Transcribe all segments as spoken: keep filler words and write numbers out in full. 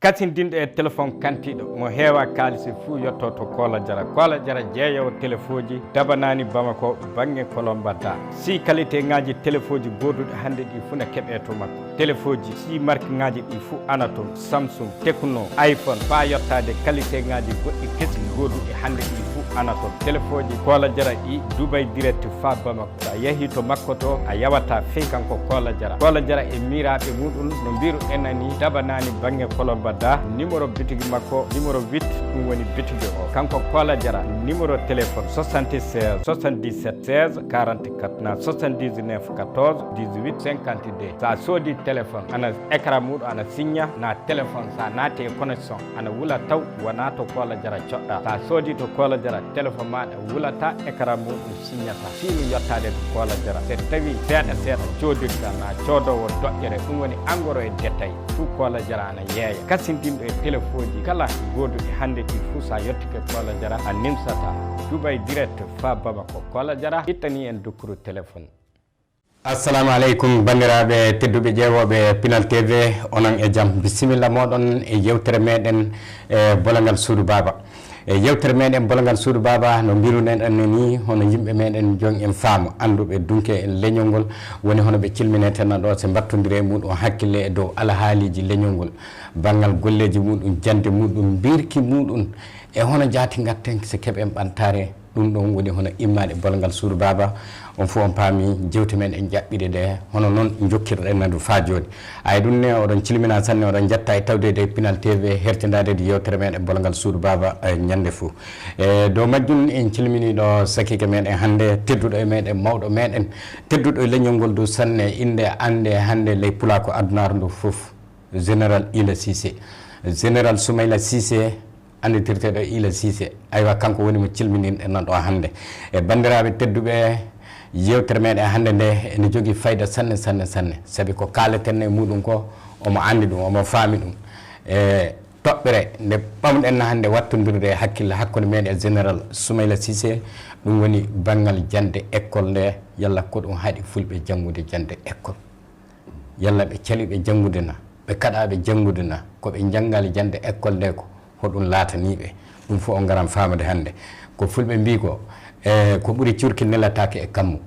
Kasindinɗo e téléphone kantiiɗo mo heewaa kaalisi fuu yotto to Koola Jara. Koola Jara jeeyoowo téléphone ji dabanaani Bamako bannge Kolomba Da. Si qualité ŋaaji téléphone ji gooduɗi hannde ɗi fuu na keɓee to makko. Téléphone ji si marque ŋaaji ɗi fuu ana toon, Samsung, Tecno, iPhone, faa yottaade qualité ŋaaji goɗɗi kesi gooduɗi hannde ɗi fuu ana toon. Téléphone ji Koola Jara ɗi Dubai Direct faa Bamako. So a yahii to makko to, a yawataa fey kanko Koola Jara. Koola Jara e miiraaɓe muuɗum, no mbiiruɗen ni, dabanaani bannge Kolomba Da. Numéro bitigi makko, numéro huit, ɗum woni bitigi o. Kanko Koola Jara, numéro téléphone soixante-seize soixante-dix-sept seize quarante-quatre, na soixante-dix-neuf quatorze dix-huit cinquante-deux. So a soodii téléphone, ana écran muuɗum ana signa, na téléphone, so a naati e connexion, ana wula taw, wonaa to Koola Jara coɗɗaa. So a soodii to Koola Jara, téléphone maaɗa wulataa, écran muuɗum signata. Fii mi yottaade to Koola Jara. So tawii seeɗa seeɗa coodirɗaa, na coodoowo doƴƴere, ɗum woni angoro e détail, fuu Koola Jara ana yeeya. Kasindinɗo e téléphone ji kala gooduɗi hannde ɗi fuu, so a yottike Koola Jara, a nimsataa. Dubai Direct faa Bamako. Koola Jara ittanii en dukkuru téléphone. Assalamu aleykum, banndiraaɓe tedduɓe ƴeewooɓe Pinal T V, onon e jam. Bisimilla mooɗon e yewtere meeɗen, e Bolongal Suudu Baaba. E yewtere meeɗen Bolongal Suudu Baaba, no mbiiruɗen en ni, hono yimɓe meeɗen, jon en faamu, annduɓe dunke en leñol ngol, woni hono ɓe cilmineteno ɗo, so mbattondire e muuɗum hakkille e dow alhaaliiji leñol ngol, banngal golleeji muuɗum, jannde muuɗum, mbirki muuɗum, e hono jaati ngatten so keɓen ɓantaare. Ɗum ɗoon woni hono immaade Bolongal Suudu Baaba. On fof on paami jeewte men en ƴaɓɓiɗe ɗe, hono noon njokkirɗen nadu faa jooni. Ay ɗum ne, oɗon cilmina sanne, oɗon njetta e tawde e Pinal T V, hertindaade e yewtere meɗen Bolongal Suudu Baaba, eh, ñande fof. E dow majjum en cilmini ɗo sakiike meɗen hannde, tedduɗo e meɗen, mawɗo meɗen, tedduɗo e leñol ngol dow sanne, innde annde hannde ley pulaaku adunaaru ndu fof, Général Ila Cissé. Général Soumaïla Cissé, annditirteeɗo Ila Cissé. Aywa, kanko woni mo cilmininɗen ɗo hannde. E banndiraaɓe tedduɓe, yewtere meɗen hannde nde ene jogii fayda sanne, sanne, sanne. Sabi ko kaaleten e muuɗum ko, omo anndi ɗum, omo faami ɗum. E toɓɓere nde ɓamɗen hannde wattondirde e hakkille hakkunde meɗen e Général Soumaïla Cissé, ɗum woni banngal jannde école nde, yalla ko ɗum haɗi fulɓe janngude jannde école. Yalla ɓe caliiɓe janngude na, ɓe kaɗaaɓe janngude na, ko ɓe njanngaali jannde école nde ko, hoɗum laatanii ɓe? Ɗum fof on ngaran faamde hannde. Ko fulɓe mbii ko, e, ko ɓuri cuurki nelataake e kammu.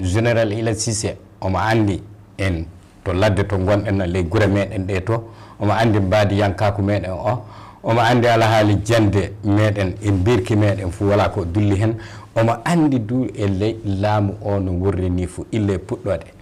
Général Ila Cissé, omo anndi en to ladde to ngonɗen na ley gure meɗen ɗe to, omo anndi mbaadiyankaaku meɗen o, omo anndi alhaali jannde meɗen e mbirki meɗen fof wala ko dulli heen. Omo anndi du e ley laamu o no worri ni fof, ille e puɗɗooɗe.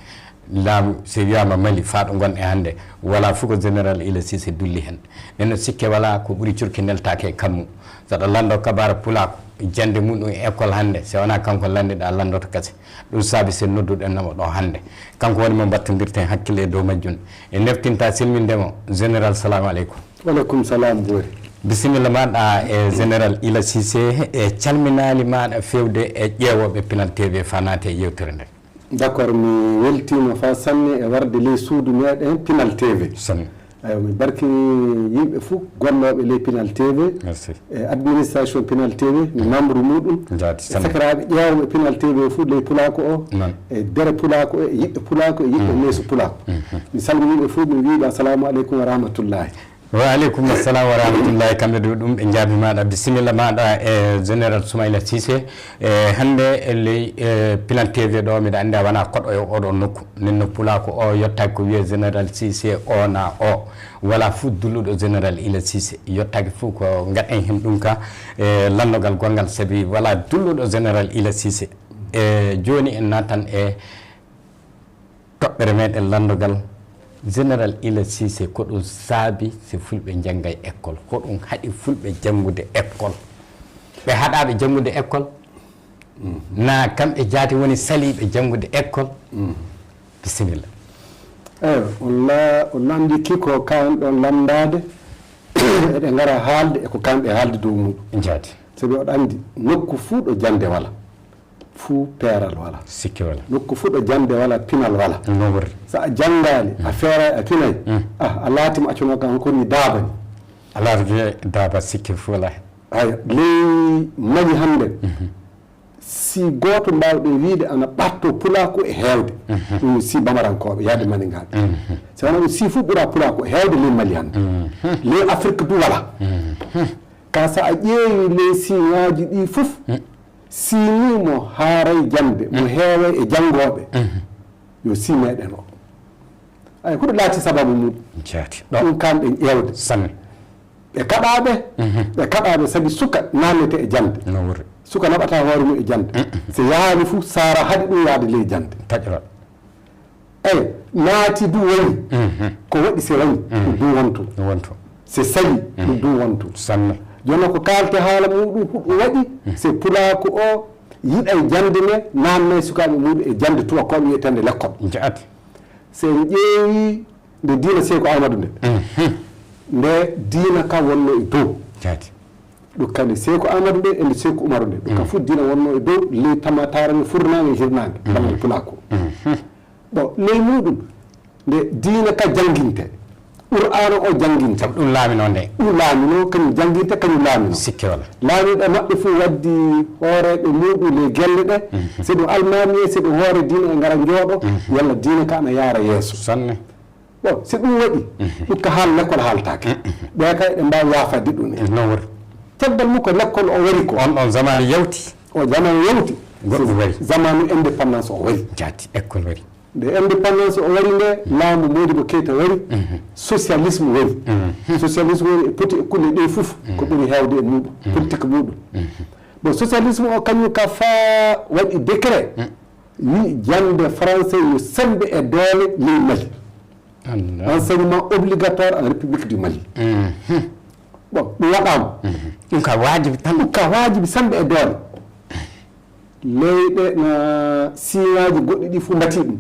Laamu, so wiyaama Mali, faa ɗo ngonɗen hannde, wala fof ko Général Ila Cissé dulli heen. Nden no sikke wala ko ɓuri cuurki neltaake e kammu. So ɗo lanndo kabaara pulaaku, jannde mum ɗum e école hannde, so wonaa kanko lanndiɗaa lanndoto kase. Ɗum saabi so nodduɗen namo ɗo hannde. Kanko woni mo mbattondirten hakkille e dow majjum. E neftinta silminde mo, Général, salamu aleykum. Waleykum salam, Boori. Bisimilla maɗa e Général Ila Cissé, e calminaali maɗa fewde e ƴeewooɓe Pinal T V faa naate e yewtere nde. D'accord, mi weltiima faa sanne e warde ley suudu meɗen Pinal T V. Sanne. Eywa, mi barki yimɓe fof gonnooɓe ley Pinal T V, merci, e administration Pinal T V, mi membre muɗum, jaati e sanne, sakiraaɓe ƴeewooɓe Pinal T V fof ley pulaaku o, noon, e dere pulaaku o, e yiɗɓe pulaaku, e yiɗɓe, mhm, neesu pulaaku. Mhm. Mi salmini ɓe fof, mi wiiɓe assalamu aleykum wa rahmatullahi. Wa aleykum assalam wa rahmatullahi. Kamɓe du ɗum ɓe njaabi maɗa, bisimilla maɗa e Général Soumaïla Cissé. E hannde e ley, e, Pinal T V ɗo, miɗa anndi a wona koɗo e oɗo nokku. Nden no pulaaku o yottaaki ko wiyee Général Cissé o na o. Wala fof dulluɗo Général Ila Cissé. Yottaaki fof ko ngaɗen heen ɗum ka, e, lanndogal gonngal, sabi wala dulluɗo Général Ila Cissé. E jooni en naatan e toɓɓere meɗen lanndogal, Général Ila Cissé, ko ɗum saabi si fulɓe njanngay école? Ko ɗum haɗi fulɓe janngude école? Ɓe haɗaaɓe janngude école? Mm. Na kamɓe jaati woni saliiɓe janngude école? Mm. Bisimilla. Eywa, on la-, on lanndii kii ko kayen ɗon lanndaade, eɗen ngara haalde e ko kamɓe haalde dow muɗum. Jaati. Sabi oɗo anndi, nokku fuu ɗo jannde wala, fuu peeral wala. Sikke wala. Nokku fuu ɗo jannde wala, pinal wala. No worri. So a janngaali, a, mm, feeraay, a pinaay, mm, ah, a laatiima accuno kam ko ni daaba ni. A laatike daaba, sikke fuu wala. Haya, ley maji hannde, mhm, si gooto mbaawɗen wiyde ana ɓatto pulaaku e heewde, mhm, ɗum si bamarankooɓe, yaade maniŋaaɓe. Mhm. Dana ɗum si fof ɓura pulaaku heewde ley Mali hannde. Ley Afrik du wala. Ka so a ƴeewi ley siiŋaaji ɗi fof, si ni mo haaray jannde, mo heeway e janngooɓe, yo si meɗen o. Ay, huɗo laati sababu mum. Jaati. Ɗum kan ɗen ƴeewde. Sanne. Ɓe kaɗaaɓe, ɓe kaɗaaɓe sabi suka naamete e jannde. No wuri. Suka naɓata hoore mum e jannde. So yahaali fof, Sara haɗi ɗum yaade ley jannde. Taƴra. Eyi, naati du woni. Ko waɗi se woni, ɗum du wonto. Wonto. Se sali, ɗum du wonto. Sanne. Jono ko kaalte haala muɗum huɗo waɗi, se pulaaku o yiɗay jannde nde, naamnay sukaaɓe muɗum e jannde tuwakooɓe wiyeteende lekkol. Jaati. Se en ƴeewi nde diina Seeku Aamadu nde. Nde diina ka wonno e dow. Jaati. Ɗum kadi Seeku Aamadu nde e nde Seeku Umaru nde. Ɗum ka fof diina wonno e dow, ley tamataare nde, furnaange e hirnaange. Banngal pulaaku. Bon, ley muɗum, nde diina ka jannginte, Qur'aana o jannginte. Sabu ɗum laamino nde. Ɗum laamino, kañum jannginte, kañum laamino. Sikke wala. Laamiiɓe maɓɓe fof waddi hooreeɓe muɗum ley gelle ɗe. Se ɗum almaami en, se ɗum hoore diina e ngara njooɗo, yalla diina ka ana yaara yeeso. Sanne. Bon, si ɗum waɗi, ɗum ka haal lekkol haaltaake. Ɓe kay ɓe mbaawi yaafade ɗum en. No wori. Caggal mum ko lekkol o wari ko. On ɗon zamanu yawti. O zamanu yawti. Goɗɗum wari. Zamanu indépendance o wari. Jaati, école wari. Nde indépendance o wari nde, laamu Modibo Keita wari, socialisme wari. Socialisme wari e poti e kulle ɗe fof, ko ɓuri heewde e muɗum, politique muɗum. Bon, socialisme o kañum ka faa waɗi décret, wi jannde français yo semmbe e doole ley Mali. Allah. Enseignement obligatoire en République du Mali. Bon, ɗum waɗaama. Ɗum ka waajibi tan. Ɗum ka waajibi semmbe e doole. Leyɗe na siiŋaaji goɗɗi ɗi fof mbati ɗum.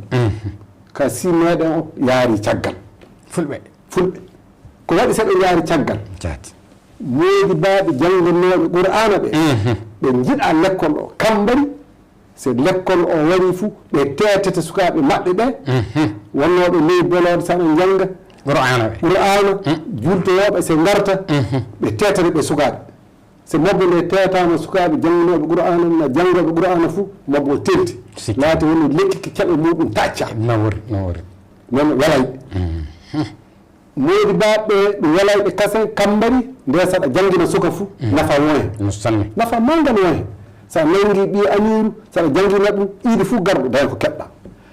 Ka si meɗen o yaari caggal. Fulɓe. Fulɓe. Ko waɗi seɗo yaari caggal? Jaati. Moodibaaɓe jannganooɓe Qur'aana ɓe, ɓe njiɗa lekkol o kammbari, se lekkol o wari fuu, ɓe teetete sukaaɓe maɓɓe ɓe, wonnooɓe ley bolooɗe sana njannga Qur'aana ɓe. Qur'aana, jultoyooɓe se ngarta, ɓe teetata ɓe sukaaɓe. Se mobbo nde teetaama sukaaɓe jannginooɓe Qur'aana, na janngooɓe Qur'aana fuu, mobbo o telti. Sikki. Laati woni lekki ki keɓe muɗum tacca. No wori, no wori. Noon welay. Moodibaaɓe ɓe welayɓe kasen kammbari, nde saɗa janngina suka fuu, nafa won hen. No sanne. Nafa manngal won hen. Sa nanngi ɓii amiiru, saɗa janngina ɗum, iidi fuu garɗo, daña ko keɓɗa.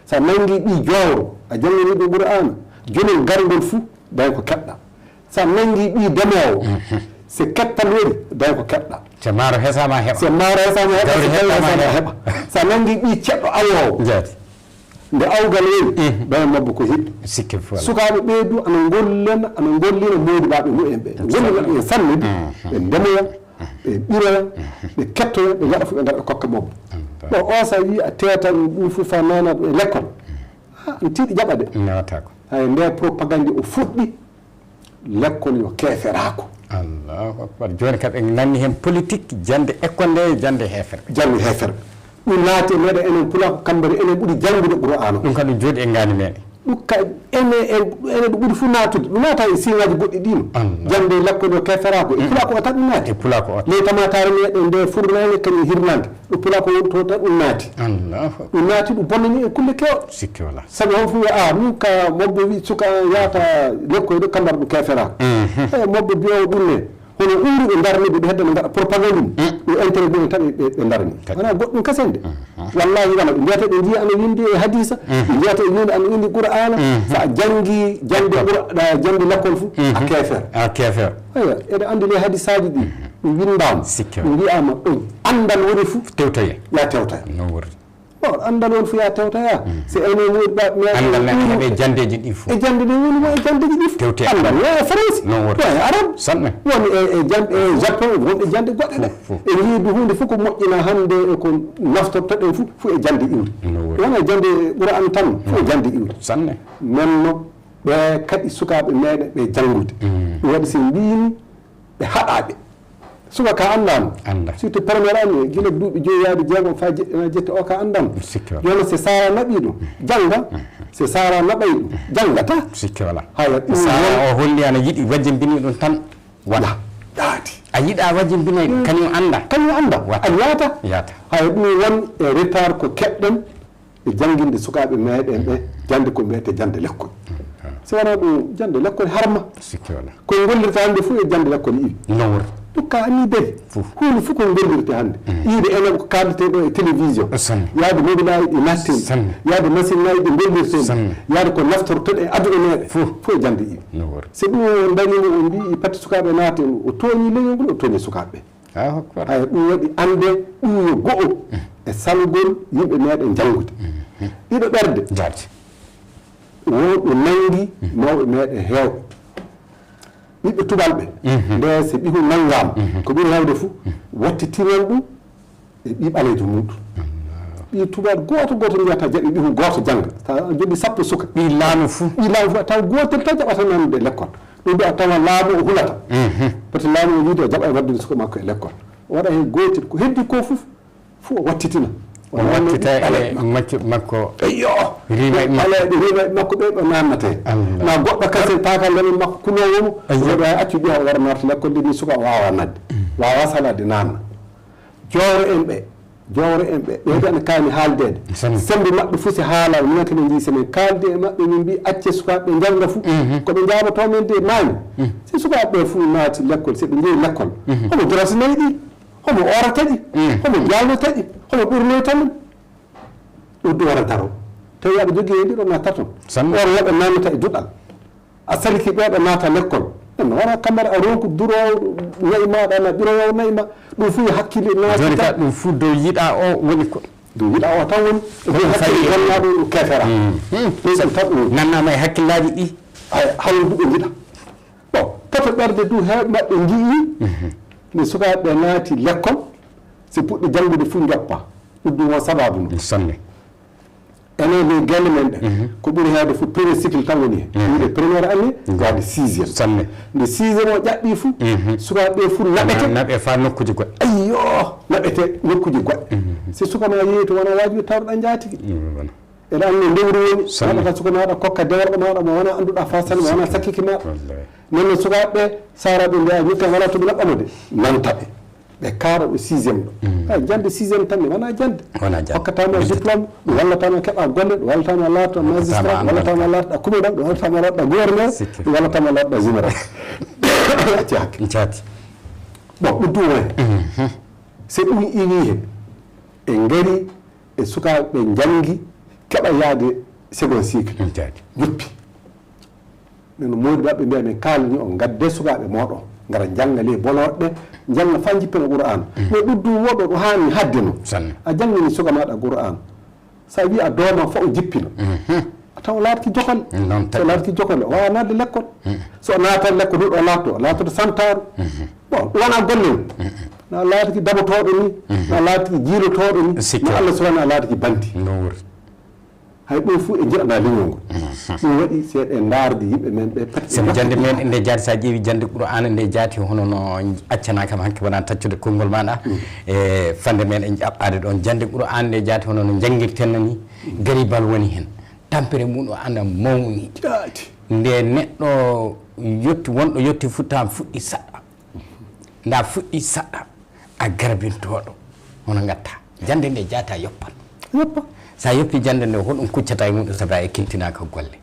Sa nanngi ɓii joowro, a janngini ɗum Qur'aana, jonol garngol fuu, daña ko keɓɗa. Sa nanngi ɓii demoowo, se kettal woni, daña ko keɓɗa. Se maaro hesaama heɓa. Se maaro hesaama heɓa, gawri se gawri heɓaama hesaama heɓa. Heɓa. Sa nanngi ɓii ceɗɗo awoowo, jaati. Nde awgal woni, ɗo e mabbo ko heɓi. Sikke fof alaa. Sukaaɓe ɓee du ana ngollena, ana ngollina moodibaaɓe mumen ɓe. Ɓe ngollina ɗum en sanne du. Ɓe ndemoya, ɓe ɓiroya, ɓe kettoya, ɓe ngaɗa fof ɓe ngaɗa ɓe kokka mabbo. Ɗo o sa wi a teetan ɗum fof fa nana ɗum e lekkol. Ha, an tiiɗi jaɓa de. Newata ko. Hay nde propagande o fuɗɗi, lekkol yo keeferaaku. Allahu akbar. Jooni kam en nanni heen politique, jannde école nde, jannde heeferɓe. Jannde heeferɓe. Ɗum naati e meɗen enen pulaaku kammbari enen ɓuri janngude Qur'aana. Ɗum kam ɗum jooɗi e ngaandi meɗen. Ɗum ka enen, en, enen ɗum ɓuri fof naatude. Ɗum naata e siiŋaaji goɗɗi ɗiino. Allah. Jannde lekkol yo keeferaaku. E pulaaku o tan ɗum naati. E pulaaku o tan. Ley tamataare meɗen nde furnaange kañum hirnaange. Ɗo pulaaku woni to tan ɗum naati. Allahu akbar. Ɗum naati ɗum bonnani en kulle keewɗe. Sikke wala. Sabu hon fof wiya, "Ah, min ka mobbo wi suka an yaata lekkoy ɗo kambar ɗum keeferaaku." Eyi, mobbo biyowo ɗum ne. Hono uuri ɓe ndarni ɓe, ɓe hedda no ngaɗa propagande mum. Ɗum intérêt mum en tan ɓe, ɓe ndarni. Wona goɗɗum kasen de. Wallahi wona ɓe mbiyata ɓe njiya ana windi e hadisa, ɓe mbiyata ɓe windi ana windi Qur'ana. Sa a jangi jande Qur'ana, jande lakkol fu, a keefer. A keefer. Aywa, eɗen andi le hadisaji ɗi, ɗum windama. Sikke. Ɗum wiyama ɗo andal woni fu, tewtoye. Ya tewtoye. No worri. Bon, anndal won fof ya tewta ya. So enen woni ba, mais andal ne heɓe jandeji ɗi fof. E jande ɗi woni mo e jandeji ɗi fof. Tewte andal won e France. No worri. Won e arabe. Sanne. Won e, e jan-, e Japon, won e jande goɗɗe ɗe. Fof, fof. E yiidu hunde fof ko moƴƴina hannde e ko naftortoɗen fof, fof e jande iwri. No worri. Won e jande Qur'an tan, fof e jande iwri. Sanne. Men no ɓe kaɗi sukaaɓe meɗen ɓe janngude. Ɗum waɗi so mbiyini ɓe haɗaɓe. Suka ka anndano. Anda. Surtout première année, gila duuɓi joyi yaade jeegom fa jeɗɗi na jette o ka anndano. Sikke wala. Jooni se Sara naɓi ɗum, jannga. Se Sara naɓay ɗum, janngata. Sikke wala. Haya, ɗum Sara won o holli ana yiɗi wajjambini ɗum tan. Wala. Ya, yaati. A yiɗa wajjambinay ɗum, kañum annda. Kañum annda. Wata. A yaata. Yaata. Haya, ɗum won e retard ko keɓɗen e jannginde sukaaɓe meɗen ɓe, jannde ko mbiyete jannde lekkol. So wonaa ɗum, jannde lekkol harma. Sikke wala. Ko gollirta hannde fof e jannde lekkol iwi. Nawor. Ɗum ka anni dari. Fof. Huunde fof ko gollirte hannde. Mm. Iwde enen ko kaalete ɗo e télévision. Sanne. Yaade mobile aji ɗi natten. Sanne. Yaade machine aji ɗi gollirten. Sanne. Yaade ko naftortoɗe e aduna meɗen. Fof. Fof e jannde iwi. Nawor. So ɗum o darima o mbi patti sukaaɓe naate o tooñi leñol ngol o tooñi sukaaɓe ɓe. Haya ɗum waɗi annde ɓuuyo go'o e salgol yimɓe meɗen janngude. Ɗiɗo ɓerde. Jaati. Wo ɗo nanngi mawɓe meɗen heewɓe. Ɓiɓɓe tubalɓe nde so ɓihu nanngaama ko ɓuri heewde fof wattitinal ɗum e ɓi ɓaleejo muɗum. Ɓi tubal gooto gooto mbiyata jaɓi ɓihu gooto jannga. Tawa a joɓi sappo suka. Ɓi laamu fof. Ɓi laamu fof a tawa gootel tan jaɓata nanude lekkol. Ɗum ɗo a tawa laamu o hulata. Poti laamu o wiide o jaɓa e waddude suka makko e lekkol. O waɗa heen gootel ko heddi ko fof fof o wattitina. O wattita e maccuɓe makko. Eyyo. Riimayɓe makko. Ɓaleeɓe riimayɓe makko ɓe ɓe naannatee. Ma goɗɗo kasi taaka lemen makko kuloowo mo. Oɗo ay accu ƴeewa wara naata lekkol de ni suka o waawa nadde. Waawa salaade naanna. Jooro en ɓe. Jowre en ɓe ɓeyde ana kaani haaldeede. Sembe maɓɓe fof si haalaama minen kadi en njii so min kaaldi e maɓɓe min mbii acce sukaaɓe ɓe njannga fof. Ko ɓe njaabotoo men de maani. Si sukaaɓe ɓe fof naati lekkol si ɓe njehi lekkol homo dorosinoy ɗi? Homo oorata ɗi? Homo jaalnota ɗi? Homo ɓurnoyta ɗum? Ɗum ɗum wara daro tawi aɗa jogii heen ɗiɗo na taton. Or woɓɓe naamnata e duɗal. A saliki ɓeeɗo naata lekkol en wara kamara a ronku duroowo nayi maɗa na ɓirowowo nayi ma. Ɗum fof yo hakkille naati joni ka. Ɗum fof dow yiɗa o woni ko dow yiɗa o tan woni ɗum hakkille gonnaɗo ɗum kefera. Ɗum tan ɗum nannama e hakkillaji ɗi. Ay hawru duɓe jiɗa. Bon poto ɓerde du heewɓe maɓɓe njii ni sukaaɓe ɓe naati lekkol. Si puɗɗi janngude fof joppa. Ɗum ɗum o sababu no sanne. Enen he galle men ɗe ko ɓuri heewde fof premier cycle tan woni heen wiide première année waade sixième. Sanne. Nde sixième o ƴaɓɓi fof sukaaɓe ɓe fof naɓete naɓe fa nokkuji goɗɗe. Ayyo naɓete nokkuji goɗɗe. Si suka ma yeeyi to wona wajibi tawɗa njaatigi. Eɗa anndi lewru woni waɗata suka maɗa kokka deworɗo maɗa mo wona annduɗa fa sanne mo wona sakkiki maɗa. Nenne sukaaɓe ɓe saraɓe mbiya ñitte wala toɓe naɓɓamo de nantaɓe. Ɓe kaara ɗo sixième ɗo. Ay jannde sixième tan ne wonaa jannde. Wonaa jannde. Hokkataama diplôme, ɗum wallatama keɓa golle, ɗum wallatama laata magistrat, wallatama laata commandant, ɗum wallatama laata gouverneur, ɗum wallatama laata général. Acci hakke. Jaati. Bon ɗum ɗum woni. So ɗum iwi heen, ɓe ngari e sukaaɓe ɓe njanngi keɓa yaade second cycle. Jaati. Joppi. Ɓe no moodi maɓɓe mbiya min kaalani on ngadde sukaaɓe mooɗon ngara njannga ley bolooɗe ɗe njannga faa njippina qur'aana. Mais ɗum du woɗo ɗo haani hadde no a janngini suka maaɗa qur'aana so a wii a dooma faa o jippina a tawa laataki jokale so laataki jokale o waawa naatde lekkol so o naatan lekkol huɗo laatto laatoto santaaru bon ɗum wona golle mum na laataki dabotooɗo ni na laataki jiilotooɗo ni no allah subahana a laataki bandi. Hay ɗum fof e njiɗanaa leñol ngol. Ɗum waɗi seeɗa e ndaarde yimɓe men ɓe pati. Sabu jannde men nde jaati so a ƴeewi jannde Qur'aana nde jaati hono no accanaa kam hanki wonaa taccude konngol maaɗa e fannde men e jaɓɓaade ɗoon jannde Qur'aana nde jaati hono no njanngirten ni garibal woni heen tampere mum o ana mawni nde neɗɗo yotti wonɗo yotti futtaama fuɗɗi saɗɗa nda fuɗɗi saɗɗa a garbintooɗo hono ngatta jannde nde jaata yoppan yoppa so a yoppi jannde nde hoɗum kuccata e muɗum sabu a ekkintinaka golle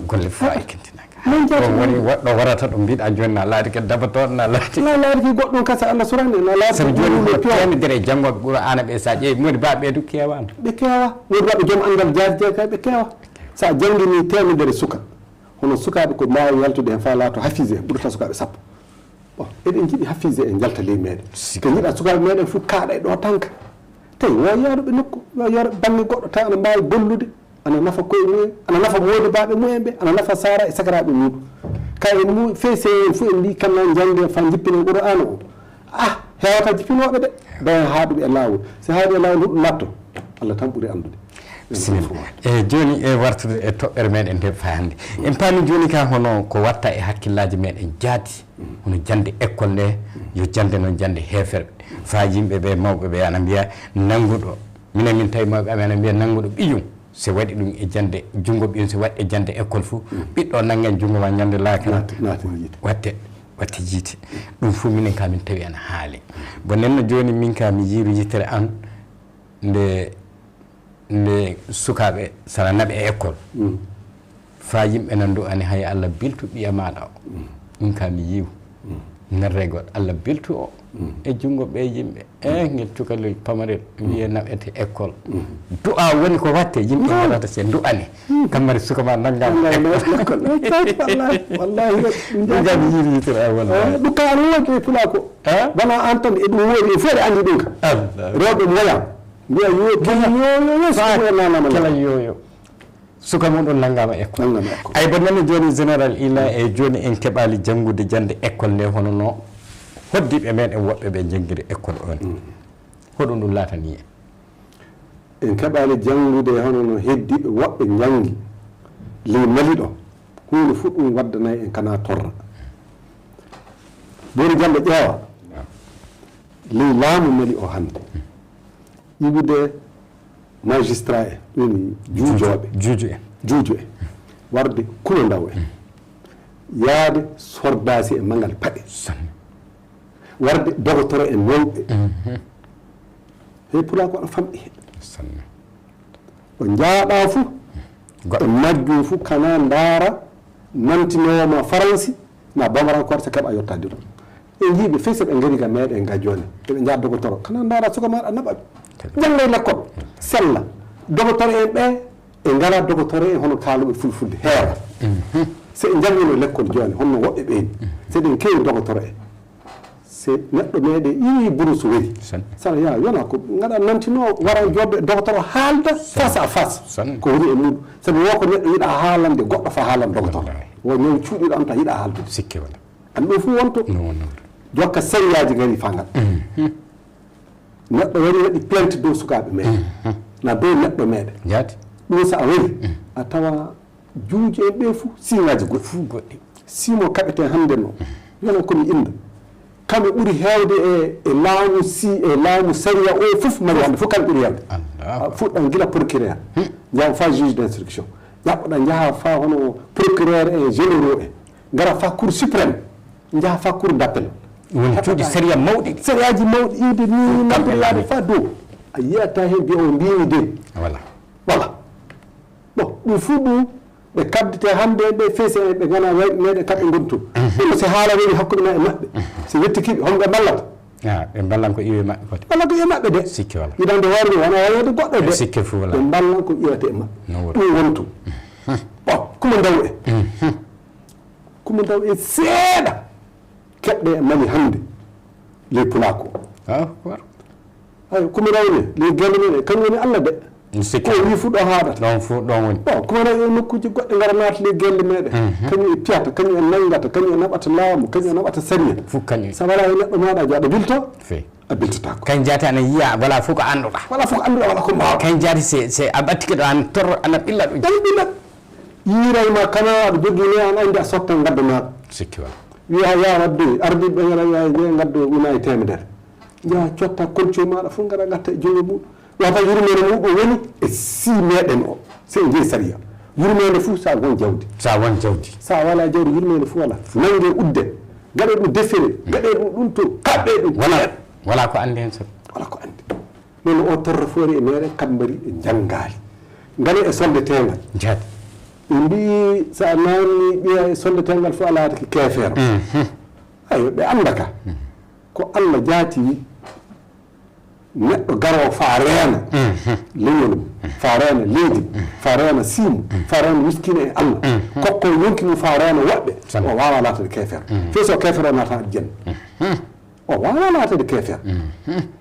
golle fof a ekkintinaka ɗum woni woɗɗo warata ɗum mbiɗa joni na laati ke dabatooɗo na laati na laati ki goɗɗum kasa allah surani na laati sabu joni ko temedere janngoɓe qur'ana ɓe sa ƴeewi modi ba ɓe du kewano ɓe kewa wodi waɓe joom anndal jaari jeekay ɓe kewa sa janngini temedere suka hono sukaaɓe ko mbaawi yaltude heen faa laato hafiise ɓurata sukaaɓe sappo bon eɗen njiɗi hafiise en njalta ley meɗen ko njiɗa sukaaɓe meɗen fof kaaɗa e ɗo tanka tawi wo yaaruɓe nokku yo yaaruɓe baŋnge goɗɗo tawi ana mbaawi gollude ana nafa koye mumen ana nafa moodibaaɓe mumen ɓe ana nafa saara e sakiraaɓe muɗum kay en mu fey sewo en fof en mbi kanna njannge fa jippinen qur'aana o ah hewata jippinooɓe de dawa haaɗuɓe e laawol si haaɗi e laawol huɗo latto allah tan ɓuri anndude bisimilla eyyi jooni e wartude e toɓɓere meɗen nde faa hannde en paami jooni ka hono ko watta e hakkillaaji meɗen jaati hono jannde école nde yo jannde noon jannde heeferɓe faa yimɓe ɓe mawɓe ɓe ana mbiya nannguɗo minen min tawi mawɓe amen ana mbiya nannguɗo ɓiyum so waɗi ɗum e jannde junngo ɓiyum so waɗi e jannde école fof ɓiɗɗo nanngan junngo ma ñande laakara watte watte jiite ɗum fof minen ka min tawi ana haali bon nenno jooni min ka mi yiiru yittere an nde nde sukaaɓe sana naɓe e école Fa yimɓe nan du'ani hay Allah biltu ɓiya maɗa o. Ɗum ka mi yiw. Nerregol Allah biltu o e jungo ɓe yimɓe. E ngel cukalel pamarel wiye naɓete école. Du'a woni ko watte, yimɓe mbaɗata se du'ani. Kammari suka ma nangama école. Wallahi, wallahi. Ɗum ka mi yiwi yitere a walla. Ɗum ka no wonde e pula ko. Bana an tan e ɗum woni e fere andi ɗum ka. Rewɓe moya. Mbiya yo kala yo yo yo. Kala yo yo. Suka mum ɗum nanngama école. Nanngama école. Ay, bon, nani jooni général ila e jooni en keɓaali janngude jannde école nde hono no hoddiiɓe meɗen woɓɓe ɓe njanngiri école on. Hoɗum ɗum laatani en? En keɓaali janngude hono no heddiiɓe woɓɓe njanngi ley Mali ɗo. Huunde fof ɗum waddanay en kana torra. Boori jannde ƴeewa ley laamu Mali o hannde. Iwude magistrat en, ɗum juujooɓe. Juuju en. Juuju en. Warde kulo ndaw en. Yaade sordaasi e mangal paɗe. Warde dogotoro en mawɓe. He pula ko aɗa famɗi he. Ɗo njaaɗa fu, e majjum fu kana ndaara nantinoowo ma Faransi, na bamarankoore sa keɓa yottaade ɗum. En njii ɓe fey so ɓe ngari ga meɗen ga jooni. Eɓe njaha dogotoro. Kana ndaara suka maɗa naɓa ɓe. Janngay lekkol. Sella. Dogotoro en ɓe, e ngala dogotoro en hono kaaluɓe fulfulde. Heewa. So en njannguno lekkol jooni, honno woɓɓe ɓeyni. So eɗen keewi dogotoro en. Se neɗɗo meɗe iri burusu wari. Sara ya, yona ko ngaɗa nantino, wara joɗɗo e dogotoro haalda face à face. Ko woni e muɗum. Sabu wo ko neɗɗo yiɗa haalande goɗɗo fa haalan dogotoro. Wo ñaw cuuɗiɗo am ta yiɗa haaldude. Sikke wala. An ɗum fof wonto. Jokka sariyaji ngari fa ngal. Neɗɗo wari waɗi plainte dow sukaaɓe meɗen. Na dow neɗɗo meɗen. Jaati. Ɗum so a wari, a tawa juuji en ɓe fof siŋaaji goɗɗi. Fof goɗɗi. Simo kaɓeten hannde no. Wiyana ko mi inda. Kamɓe ɓuri heewde e, e laamu si, e laamu sariya o fof mari hannde fof kamɓe ɓuri heewde. Fuɗɗan gila procureur. Njaha fa juge d'instruction. Ƴaɓɓoɗa njaha fa hono procureur e généraux en. Ngara fa cour suprême. Njaha fa cour d'appel. Woni cuuɗi sariya mawɗi. Sariyaaji mawɗi iwde ni nabbillaade fa dow. A yiyata heen mbiya o mbimi de. Voilà. Voilà. Bon, ɗum fof ɗum ɓe kaddite hannde ɓe feese ɓe ngana wayɓe meɗen kamɓe ngoni toon. Ɗum si haala woni hakkunde ma e maɓɓe. Si wettiki ɓe, homo ɓe mballata? Ah, ɓe mballan ko iwe maɓɓe kadi. Walla ko iwe maɓɓe de. Sikke wala. Yiɗande hoore mum wona wayeede goɗɗo de. Sikke fof wala. Ɓe mballan ko iwete e maɓɓe. Ɗum wonto. Bon, kuma ndaw en. Kuma ndaw en seeɗa. Keɓɗe e Mali hannde ley pulako. Ayo, kumirawne ley gelle men e kañum woni Allah de. Ko wi fu ɗo haaɗata. Ɗon fu ɗon woni. Bon, kumiraw e nokkuji goɗɗe ngara naata ley gelle meɗen. Kañum e piyata, kañum e nanngata, kañum e naɓata laamu, kañum e naɓata sariya. Fof kañum. Sa wala e neɗɗo maɗa jaaɗo bilto. Fe. A biltotako. Kañ jaati ana yiya, wala fof ko annduɗa. Wala fof ko annduɗa, wala ko mbaawa. Kañ jaati se, se a ɓattike ɗo an torro ana ɓilla ɗo. Ana ɓilla. Yiiray ma kana aɗa jogii ne an anndi a sottan ngadda ma. Sikki wala. Wiya ya wadde ardiiɓe ngara wiya ne ngaddo una e temedere. Njaha cotta kolco maɗa fof ngara ngatta e junngo mum. Wata yurmeende muɗum woni e si meɗen o. Se en jeyi sariya. Yurmeende fof sa won jawdi. Sa won jawdi. Sa wala jawdi yurmeende fof wala. Nange udde. Gaɗe ɗum defere. Gaɗe ɗum ɗum to. Kaɓɓe ɗum. Wala. Wala ko anndi hen sabu. Wala ko anndi. Noon o torra fof ari e meɗen kammari e njanngaali. Ngale e solde teengal. Jaati. Ɓe mbiyi so a naamni ɓiya e solde teengal fof a laatake keefeero. Ayo ɓe annda ka. Ko Allah jaati wi neɗɗo garoo fa reena leñol mum, fa reena leydi mum, fa reena sii mum, fa reena miskiina e Allah. Kokko yonki mum fa reena woɓɓe. O waawa laatade keefeero. Fey so keefeero naata aljanna. O waawa laatade keefeero.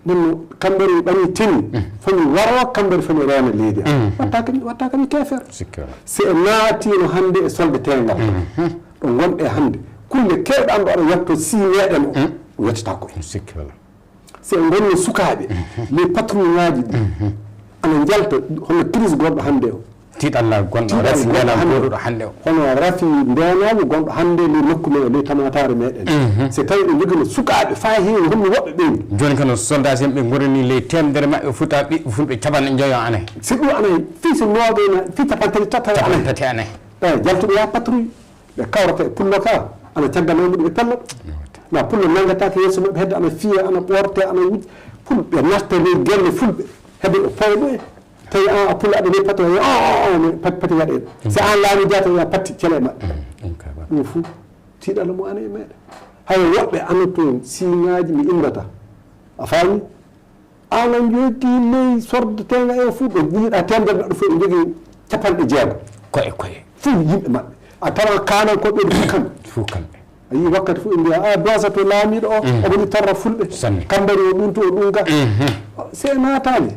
Nden no kamɓe ɓe ɓami teni fami waro kamɓe fami reena leydi am. Watta kami watta kami keefeero. Se en naatino hannde e solde teengal ɗo ngonɗe hannde kulle kewɗe am ɗo aɗa yetto si meɗen o o yettata ko en. Se en ngonno sukaaɓe les patrouillaaji ɗi ana njalta hono crise gonɗo hannde o. Tiiɗalla gonɗo rafi ndenal goɗuɗo hannde o. Hono rafi ndenal gonɗo hannde ley nokku men o ley tamataare meɗen. So tawi ɓe njogino sukaaɓe faa heewi holno woɓɓe ɓeyni. Jooni kano soldat en ɓe ngorani ley temedere maɓɓe futa ɓiɓɓe fulɓe capanɗe njoyo anayi. Si ɗum anayi fii so nooɓe na fii capantati tata anayi. Capantati anayi. Eyi jaltuɓe yaa patrouille. Ɓe kawrata e pullo ka ana caggal ma muɗum ɓe pella. Na pullo nanngataake yeeso maɓɓe hedde ana fiya ana ɓoorte ana wujja. Pul ɓe nasta ley gelle fulɓe hedde ɓe poya ɗo en. Tawi an a pulaaɗo ne pati waɗe, o o o ne pati pati waɗe. Si an laami jata ya patti cele maɓɓe. Ɗum fuu tiiɗalla mo ane e meɗe. Hay woɓɓe ana toon siŋaaji mi inndata. A faami? Ana jogii ley sordatenga e fuu ɗo jiiɗa temedere neɗɗo fof e jogii capanɗe jeego. Koye koye. Fuu yimɓe maɓɓe. A tawa kaanankoɓe ɗo fuu kamɓe. Fuu kamɓe. A yii wakkati fof ɓe mbiya, "A, Dosa to laamiiɗo o, omo ni torra fulɓe." Sanne. Kambari o ɗum to o ɗum ga. Se naataani.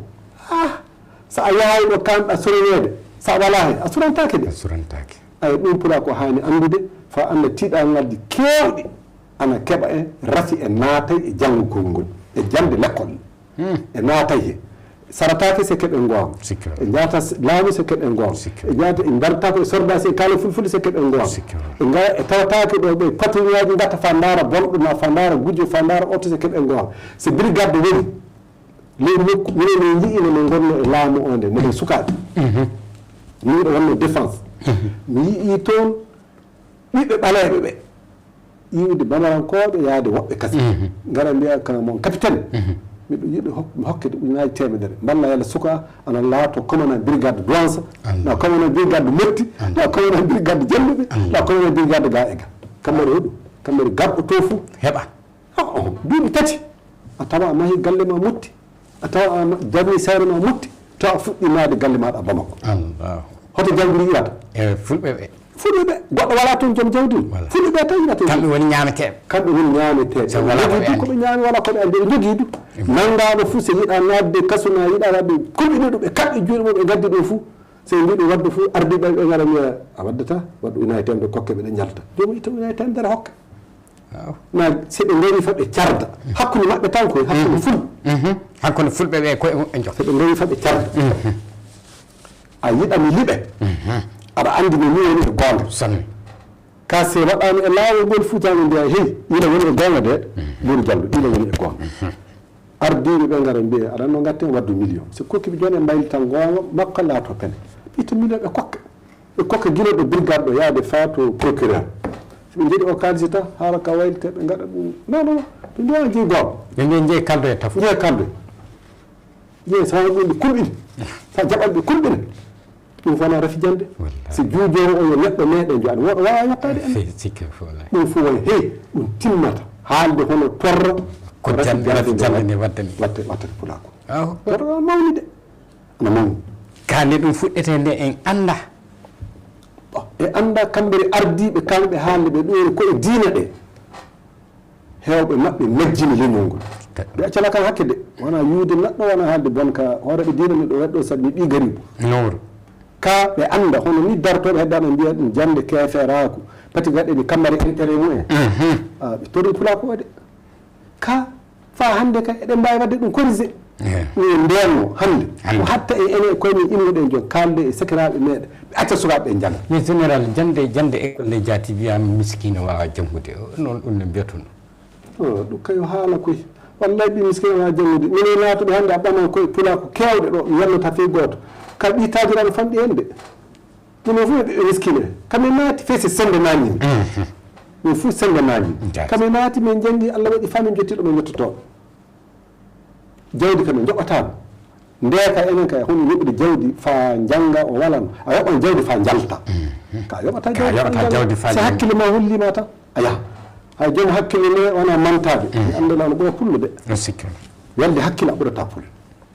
Ah, so a yahay ɗo kaanɗa soroneede, so a walaa heen, a surantaake de. A surantaake. Ay, ɗum pulaa ko haani anndude, fa annda tiiɗangalji keewɗi ana keɓa en, rafi e naatay e janngugol ngol, e jannde lekkol. E naatay he. Sarataake se keɓe ngoonga. E njaata laamu se keɓe ngoonga. E njaata e mbartaako e sordaasi e kaale fulfulde se keɓe ngoonga. E nga e tawataake ɗo ɓe patrouillage ngata fa ndaara bonɗo ma fa ndaara gujjo fa ndaara oto se keɓe ngoonga. Se brigade woni ley nokku, minen min nji'ino no ngonno e laamu o nde, minen sukaaɓe. Min ɗo wonno défense. Mi yi'i toon ɓiɓɓe ɓaleeɓe ɓe. Iwde Bamarankooɓe, yaade woɓɓe kadi. Ngara mbiya ka mon capitaine. Miɗo yiɗi hok-, mi hokkede ujunaaji teemedere. Mballa yalla suka ana laato commandant brigade Douanza, na commandant brigade Motti, na commandant brigade Jalluɓe, na commandant brigade ga e ga. Kammari hoɗu, kammari garɗo to fuu. Heɓa. Oh, oh, duuɓi tati. A tawa a mahi galle ma Motti. A tawa a ma-, darni sayre ma Motti. Tawa a fuɗɗi maade galle maaɗa Bamako. Allahu. Hoto jawdi ndi iwata? E fulɓe ɓe. Fulɓe ɓe. Goɗɗo walaa toon joom jawdi. Wala. Fulɓe ɓe tan iwata. Kamɓe woni ñaameteeɓe. Kamɓe woni ñaameteeɓe. Sabu walaa ko ɓe anndi. Ko ɓe ñaami, walaa ko ɓe anndi. Ɓe njogii ɗum. Nanngaaɗo fuu, so yiɗaa naatde kaso, na yiɗaa waɗde, kulɓinii ɗum, ɓe kaɓɓi juuɗe mum, ɓe ngaddi ɗum fuu. So ɓe mbiɗo wadde fuu, ardiiɓe ɓe ngara mbiya, "A waddata, waɗ ujunaaji teemedere kokke ɓe ɗe njalta." Joomum itta ujunaaji teemedere hokka. Waaw. Na, so ɓe ngari fa ɓe carda. Hakkunde maɓɓe tan koy, hakkunde ful. Hakkunde fulɓe ɓe koye muɓɓe njokka. So ɓe ngari fa ɓe carda. A yiɗa mi liɓe. Aɗa anndi no ni woni e goonga. Sanne. Ka se waɗaama e laawol ngol Fuuta no mbiya, "Hey, ina woni e goonga de, Buuru Jallo, ina woni e goonga." Ardiiɓe ɓe ngara mbiya, "Aɗa anndi no ngatten waddu million." So kokki ɓe jooni e mbaylitan goonga makko laato pene. Ɓe itta million ɓe kokka. Ɓe kokka gila ɗo brigade ɗo yaade faa to procureur. So ɓe njeɗi o kaalisi tan, haala ka waylite, ɓe ngaɗa ɗum. Non, non, non. Ɓe mbiya, "Jeyi goonga." Ɓe mbiya, "Jeyi kaldo e tafo." Jeyi kaldo. Jeyi, so haala ɗum ɓe kulɓini. So jaɓan ɓe kulɓina. Ɗum fof na rafi jannde. Wallahi. Si juujoowo o yo neɗɗo meeɗen jo, aɗa wooɗa waawa yottaade en. Fi-, sikke fof, wallahi. Ɗum fof wayi, hey, ɗum timmata. Haalde hono torra. Ko rafi jannde, jannde rafi nde jannde nde waddani. Watte, watte pulaaku. Torra mawni de. Ana mawni. Ka nde ɗum fuɗɗetee nde en annda. Bon, e annda kamɓe ardiiɓe kamɓe haalde ɓe ɗo ko e diina ɗe. Heewɓe maɓɓe majjini leñol ngol. Ɓe accana kan hakke de. Wona yuude neɗɗo, wona haalde bonka hooreeɓe diina mi ɗo waɗɗo sabu mi ɓii gariibu. Nooro. Ka ɓe annda, hono ni dartooɓe heddaano mbiya ɗum jannde keeferaaku. Pati gaɗe ni kammari intérêt mumen. Ah, ɓe torri pulaaku o de. Ka, faa hannde ka, eɗen mbaawi waɗde ɗum corrigé. Ehe. Ɗum e ndeenno hannde. Hannde. Ko hatta e enen e koye men innuɗen jooni, kaalde e sakiraaɓe meeɗen, ɓe acca sukaaɓe ɓe njannga. Mais général, jannde, jannde école nde jaati wiyaama miskiino waawaa janngude. O, noon ɗum no mbiyatun. O, ɗum kayo haala koy. Wallay ɓii miskiino waawaa janngude. Minen naatuɓe hannde a ɓaman koye pulaaku keewɗe ɗo, mi yalnata fii gooto. Ka ɓii taajiraaɗo famɗi heen de. Ɗum o fof ɓe miskiino. Kami naati fee si sennde naani. Min fof sennde naani. Kami naati min njanngi Allah waɗi faa min njotti ɗo min njottotoo. Jawdi kam min njoɓataama. Nde ka enen kay hono yoɓude jawdi faa njannga o walan. A yoɓan jawdi faa njalta. Ka yoɓata jawdi faa njalta. Si hakkille ma holliima tan, a yaha. Hay joom hakkille ne wona mantaade. Mi annda la no ɓura pullo de. Welde hakkille a ɓurata pullo.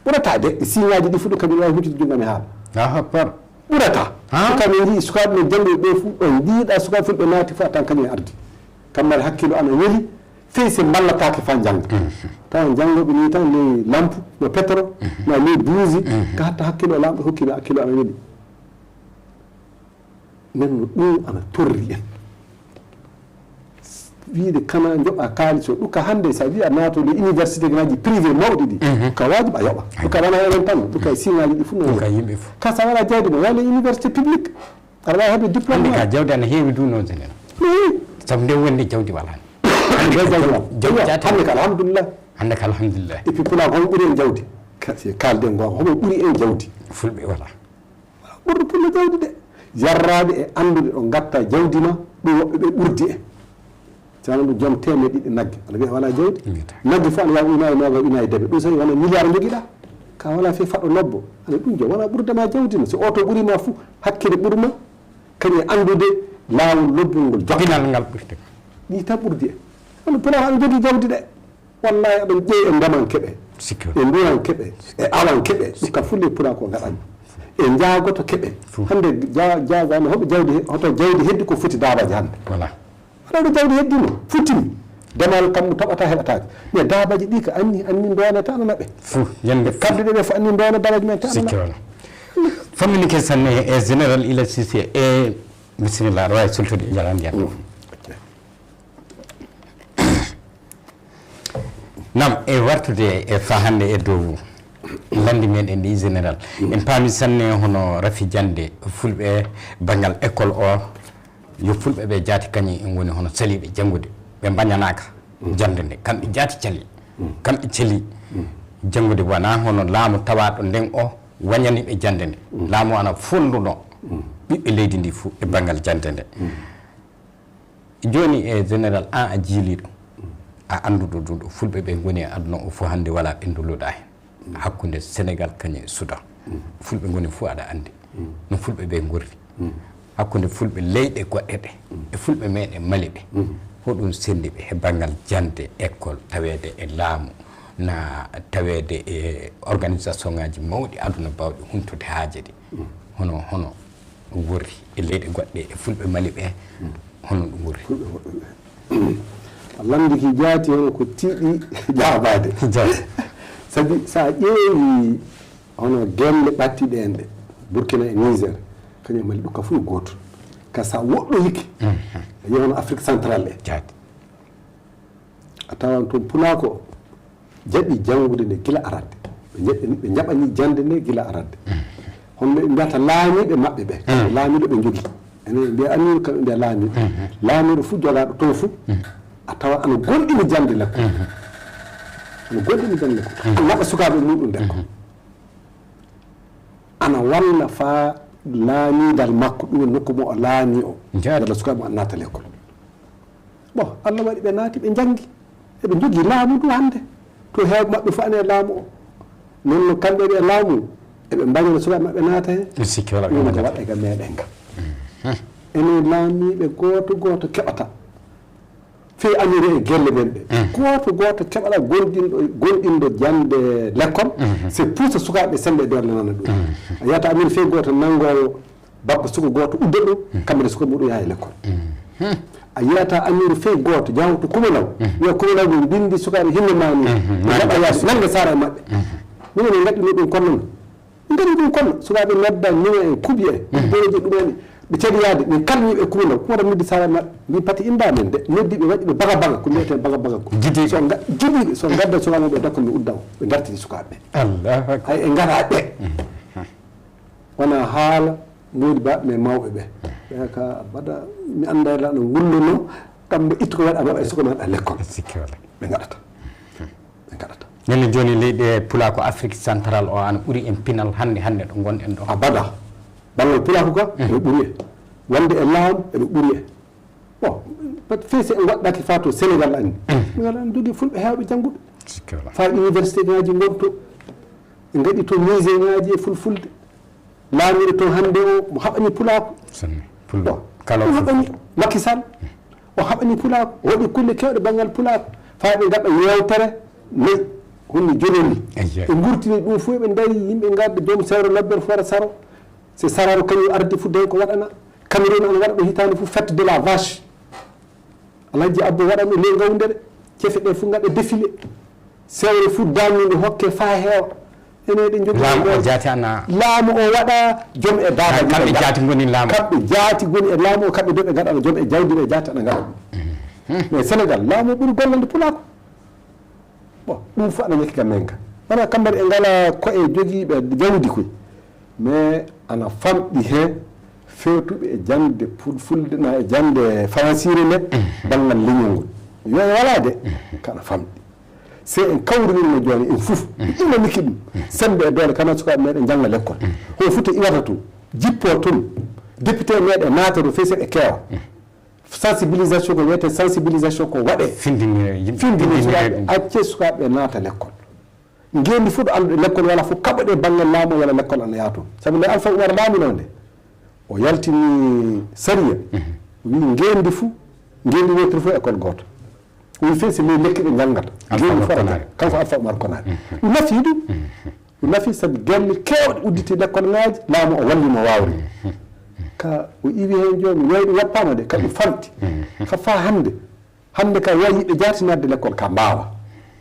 Ɓurata de, e siñaaji ɗi fuɗi kañum waawi huccitude junngo mi haala. Allahu akbar. Ɓurata. Suka min njii sukaaɓe men janngoyi ɓe fof ɗon njiiɗa sukaaɓe fulɓe naati fof a tan kañum e ardi. Kam mari hakkilo ana weli, fey se mballataake faa njannga. Tawa janngooɓe ni tan ley lampu, no pétrole, na ley buusi, ka hatta hakkilo laamɗo hokki mi hakkilo ana weli. Nden no ɗum ana torri en. Wiide kana njoɓa kaalis o, ɗum ka hannde so a wiyi a naato le université ngaji privé mawɗi ɗi, ka waajibi a yoɓa. Ɗum ka wona enen tan, ɗum ka e siŋaaji ɗi fof no woni. Ka sa wala jawdi ma, wala université publique. Aɗa waawi heɓde diplôme. Hannde ka jawdi ana heewi du noon senen. Sabu nde wonde jawdi wala. Hannde ka jawdi wala. Jawdi jaati. Hannde ka alhamdulillah. Hannde ka alhamdulillah. Et puis pulaagu homo ɓuri en jawdi? Ka-, si kaalden goonga, homo ɓuri en jawdi? Fulɓe wala. Ɓurɗo pullo jawdi de. Yarraade e anndude ɗo ngatta jawdi ma, ɗum woɓɓe ɓe ɓurdi en. Si wano ɗum joom teemeɗɗe ɗiɗi nagge, aɗa wiya wala jawdi? Nagge fof ana yaha ujunaaji noogas, ujunaaji debe. Ɗum so wona milliard njogiɗa. Ka wala fe faɗo lobbo. Ana ɗum jo wala ɓurda ma jawdi no. So oto ɓuri ma fu, hakkere ɓurma, kañum e anndude laawol lobbol ngol jokka. Pinal ngal ɓurte. Ɗi tan ɓurdi e. Kono pulaar aɗa jogii jawdi ɗe. Wallahi aɗa ƴeewi e ndemankeɓe. Sikka. E ndurankeɓe. E awankeɓe. Ɗum ka fulle pulaar ko ngaɗan. E njaagoto keɓe. Fu. Hannde ja-, jaagano hoto jawdi he-, hoto jawdi heddi ko foti daabaji hannde. Voilà. Aɗa jawdi heddino, futini. Demal kam mo toɓata heɓataake. Mais daabaji ɗi ka anni, anni ndoonata ana naɓe. Fu, yande fu. Kamɓe ɓe ɓe fu anni ndoona daabaji men ta ana Sikki naɓe. Wala. Famini ke sanne e général Ila Cissé e bisimilla, aɗa waawi sultude e jalan ndiyan. Mm. Ok. Nam e wartude e fa hannde e dow landi meɗen ndi général. Mm. En paami sanne hono rafi jande fulɓe banngal école o. Yo fulɓe ɓe jaati kañum en ngoni hono saliiɓe janngude, ɓe mbañanaaka jannde nde. Kamɓe jaati cali, kamɓe cali janngude, wonaa hono laamu tawaaɗo nden o wañani ɓe jannde nde. Laamu ana fonnduno ɓiɓɓe leydi ndi fof e banngal jannde nde. Jooni e général, an a jiiliiɗo, a annduɗo ɗum ɗo fulɓe ɓe ngoni e aduna o fof hannde walaa ɓe ndulluɗaa heen. Hakkunde Senegal kañum e Sudan. Fulɓe ngoni fof aɗa anndi no fulɓe ɓe ngorri. Hakkunde fulɓe leyɗe goɗɗe ɗe e fulɓe meɗen Mali ɓe. Hoɗum senndi ɓe he banngal jannde, école, taweede e laamu, na taweede e organisation ngaji mawɗi aduna bawɗi huntude haaje ɗi. Hono, hono ɗum worri e leyɗe goɗɗe e fulɓe Mali ɓe, hono ɗum worri? Fulɓe woɗɓe ɓe. A lanndiki jaati hono ko tiiɗi jaabaade. Jaati. Sabi so a ƴeewi hono gelle ɓattiɗe en ɗe, Burkina e Niger, kañum e Mali ɗum ka fof e gooto. Ka so a woɗɗoyike, a yiya hono Afrique centrale e. Jaati. A tawan toon pulaako o jaɓi janngude nde gila aradde. Ɓe njaɓ-, ɓe njaɓani jannde nde gila aradde. Hono ɓe mbiyata laamiiɓe maɓɓe ɓe, kamɓe laamiiɗo ɓe njogii. Enen ɓe mbiya amiiru, kamɓe mbiya laamiiɗo. Laamiiɗo fof jogaaɗo toon fof, a tawa ana gomɗini jannde lekkol. Ana gomɗini jannde lekkol. Ana naɓa sukaaɓe muɗum lekkol. Ana walla faa laamiidal makko, ɗum woni nokku mo o laami o. Jaati. Walla sukaaɓe mo ana naata lekkol. Bon, Allah waɗi ɓe naati, ɓe njanngi. Eɓe njogii laamu ndu hannde. To heewɓe maɓɓe fof ana e laamu o. Noon no kamɓe ɓe laamu, eɓe mbañana sukaaɓe maɓɓe naata heen. Mi sikki wala ɓe ɗum ko mbañata. Waɗa ga meɗen ga. Enen laamiiɓe gooto gooto keɓata. Fii amiiru e gelle men ɗe. Gooto gooto keɓata gonɗinɗo, gonɗinɗo jannde lekkol. C'est pour so sukaaɓe semmbe doole nana ɗum. A yiyata amiiru fii gooto nanngoowo Bappa suka gooto udda ɗum, kamɓe suka muɗum yaha e lekkol. A yiyata amiiru fii gooto, jahoto kumanaw, wiya kumanaw ɓe mbinndi sukaaɓe hinno maani, ɓe naɓa yaade, nannga saara e maɓɓe. Minen en ngaɗino ɗum kono noon. En ngaɗi ɗum kono, sukaaɓe nodda, numa en, kuɓi en, boroji ɗum en, ɓe cadi yaade, min kalmi ɓe kumanaw, kumanaw noddi saara e maɓɓe, mbi pati innda men de, noddi ɓe waɗi ɓe baga baga, ko mbiyeten baga baga ko. Jidiiɓe. So nga-, jidiiɓe, so ngadda sukaaɓe ɓe dakko mi udda o, ɓe ngartiri sukaaɓe ɓe. Allahu akbar. Hay e ngara ɓe. Wona haala moodi ba, mais mawɓe ɓe. Ɓe ka abada, mi annda la no ngulluno, kam ɓe ittu ko waɗa maɓɓe, suka maɓɓe lekkol. Sikki wala. Ɓe ngaɗata. Ɓe ngaɗata. Nene jooni leyɗe pulaar ko Afrique centrale o, ana ɓuri en pinal hannde, hannde ɗo ngonɗen ɗo. Abada. Banngal pulaar ko ka, eɓe ɓuri en. Wonde e laam, eɓe ɓuri en. Bon, peut-être fii si en waɗɗaki faa to Sénégal anni. Sénégal ana jogii fulɓe heewɓe jannguɓe. Sikki wala. Faa université ngaji ngon to. Ɓe ngaɗi to musée ngaji e fulfulde. Laamiiɗo toon hannde o, mo haɓani pulaaku. Sanne. Pullo. Bon. Kala o haɓani Macky Sall. O haɓani pulaaku. O waɗi kulle keewɗe banngal pulaaku. Faa ɓe ngaɗa yeewtere nayi. Honni jolol ni. Ayya. Ɓe ngurtini ɗum fof, ɓe ndarii, yimɓe ngadda joom sewre lobbere fora saro. Se sarano kañum ardi fu den ko waɗana. Cameroun ana waɗa ɗo hitaande fu fête de la vache. Alhaji Abbo waɗa ɗo ley ngawndere. Cefe ɗe fu ngaɗa défilé. Sewre fu dammindo hokke faa heewa. Ene ɗe jogii laamu o ɗo. Jaati ana. Laamu o waɗa joom e daada. Kamɓe jaati ngoni laamu. Kamɓe jaati ngoni e laamu o, kamɓe dow ɓe ngaɗana joom e jawdi ɓe jaati ana ngaɗa ɗum. Mais Sénégal, laamu ɓuri gollande pulaaku. Bon, ɗum fof aɗa ñakki kam men ka. Wona kamɓe ɓe ngala koye jogiiɓe jawdi koy. Mais ana famɗi he fewtuɓe e jannde pul-, fulde na e jannde faransiire nde, banngal leñol ngol. Yo e walaa de, kana famɗi. Se en kawrinirno jooni en fof, en immaniki ɗum, semmbe e doole kana sukaaɓe meɗen njannga lekkol. Ho futa iwata toon, jippoo toon, député meɗen naata ɗo fey seɗe keewa. Sensibilisation ko wiyetee sensibilisation ko waɗee. Findinire yimɓe, findinire findinire sukaaɓe, ɗum. Accee sukaaɓe naata lekkol. Ngeenndi fof ɗo annduɗe lekkol wala fof kaɓoɗe banngal laamu o yala lekkol ana yaha toon. Sabu nde Alpha Oumar laaminoo nde, o yaltini sariya, o wii ngeenndi fof, ngeenndi wootiri fof école gooto. O wii fee so ley lekki ɓe njanngata. Ngeenndi fof ana jannga. Kanko Alpha Oumar Konari. Ɗum nafi ɗum. Ɗum nafi sabu gelle keewɗe udditi lekkol ŋaaji, laamu o walli mo waawri. Ka o iwi heen jooni, weeyo ɗum woppaama de, ka ɗum famti. Ka faa hannde. Hannde ka wayi yiɓe jaatinaade lekkol ka mbaawa.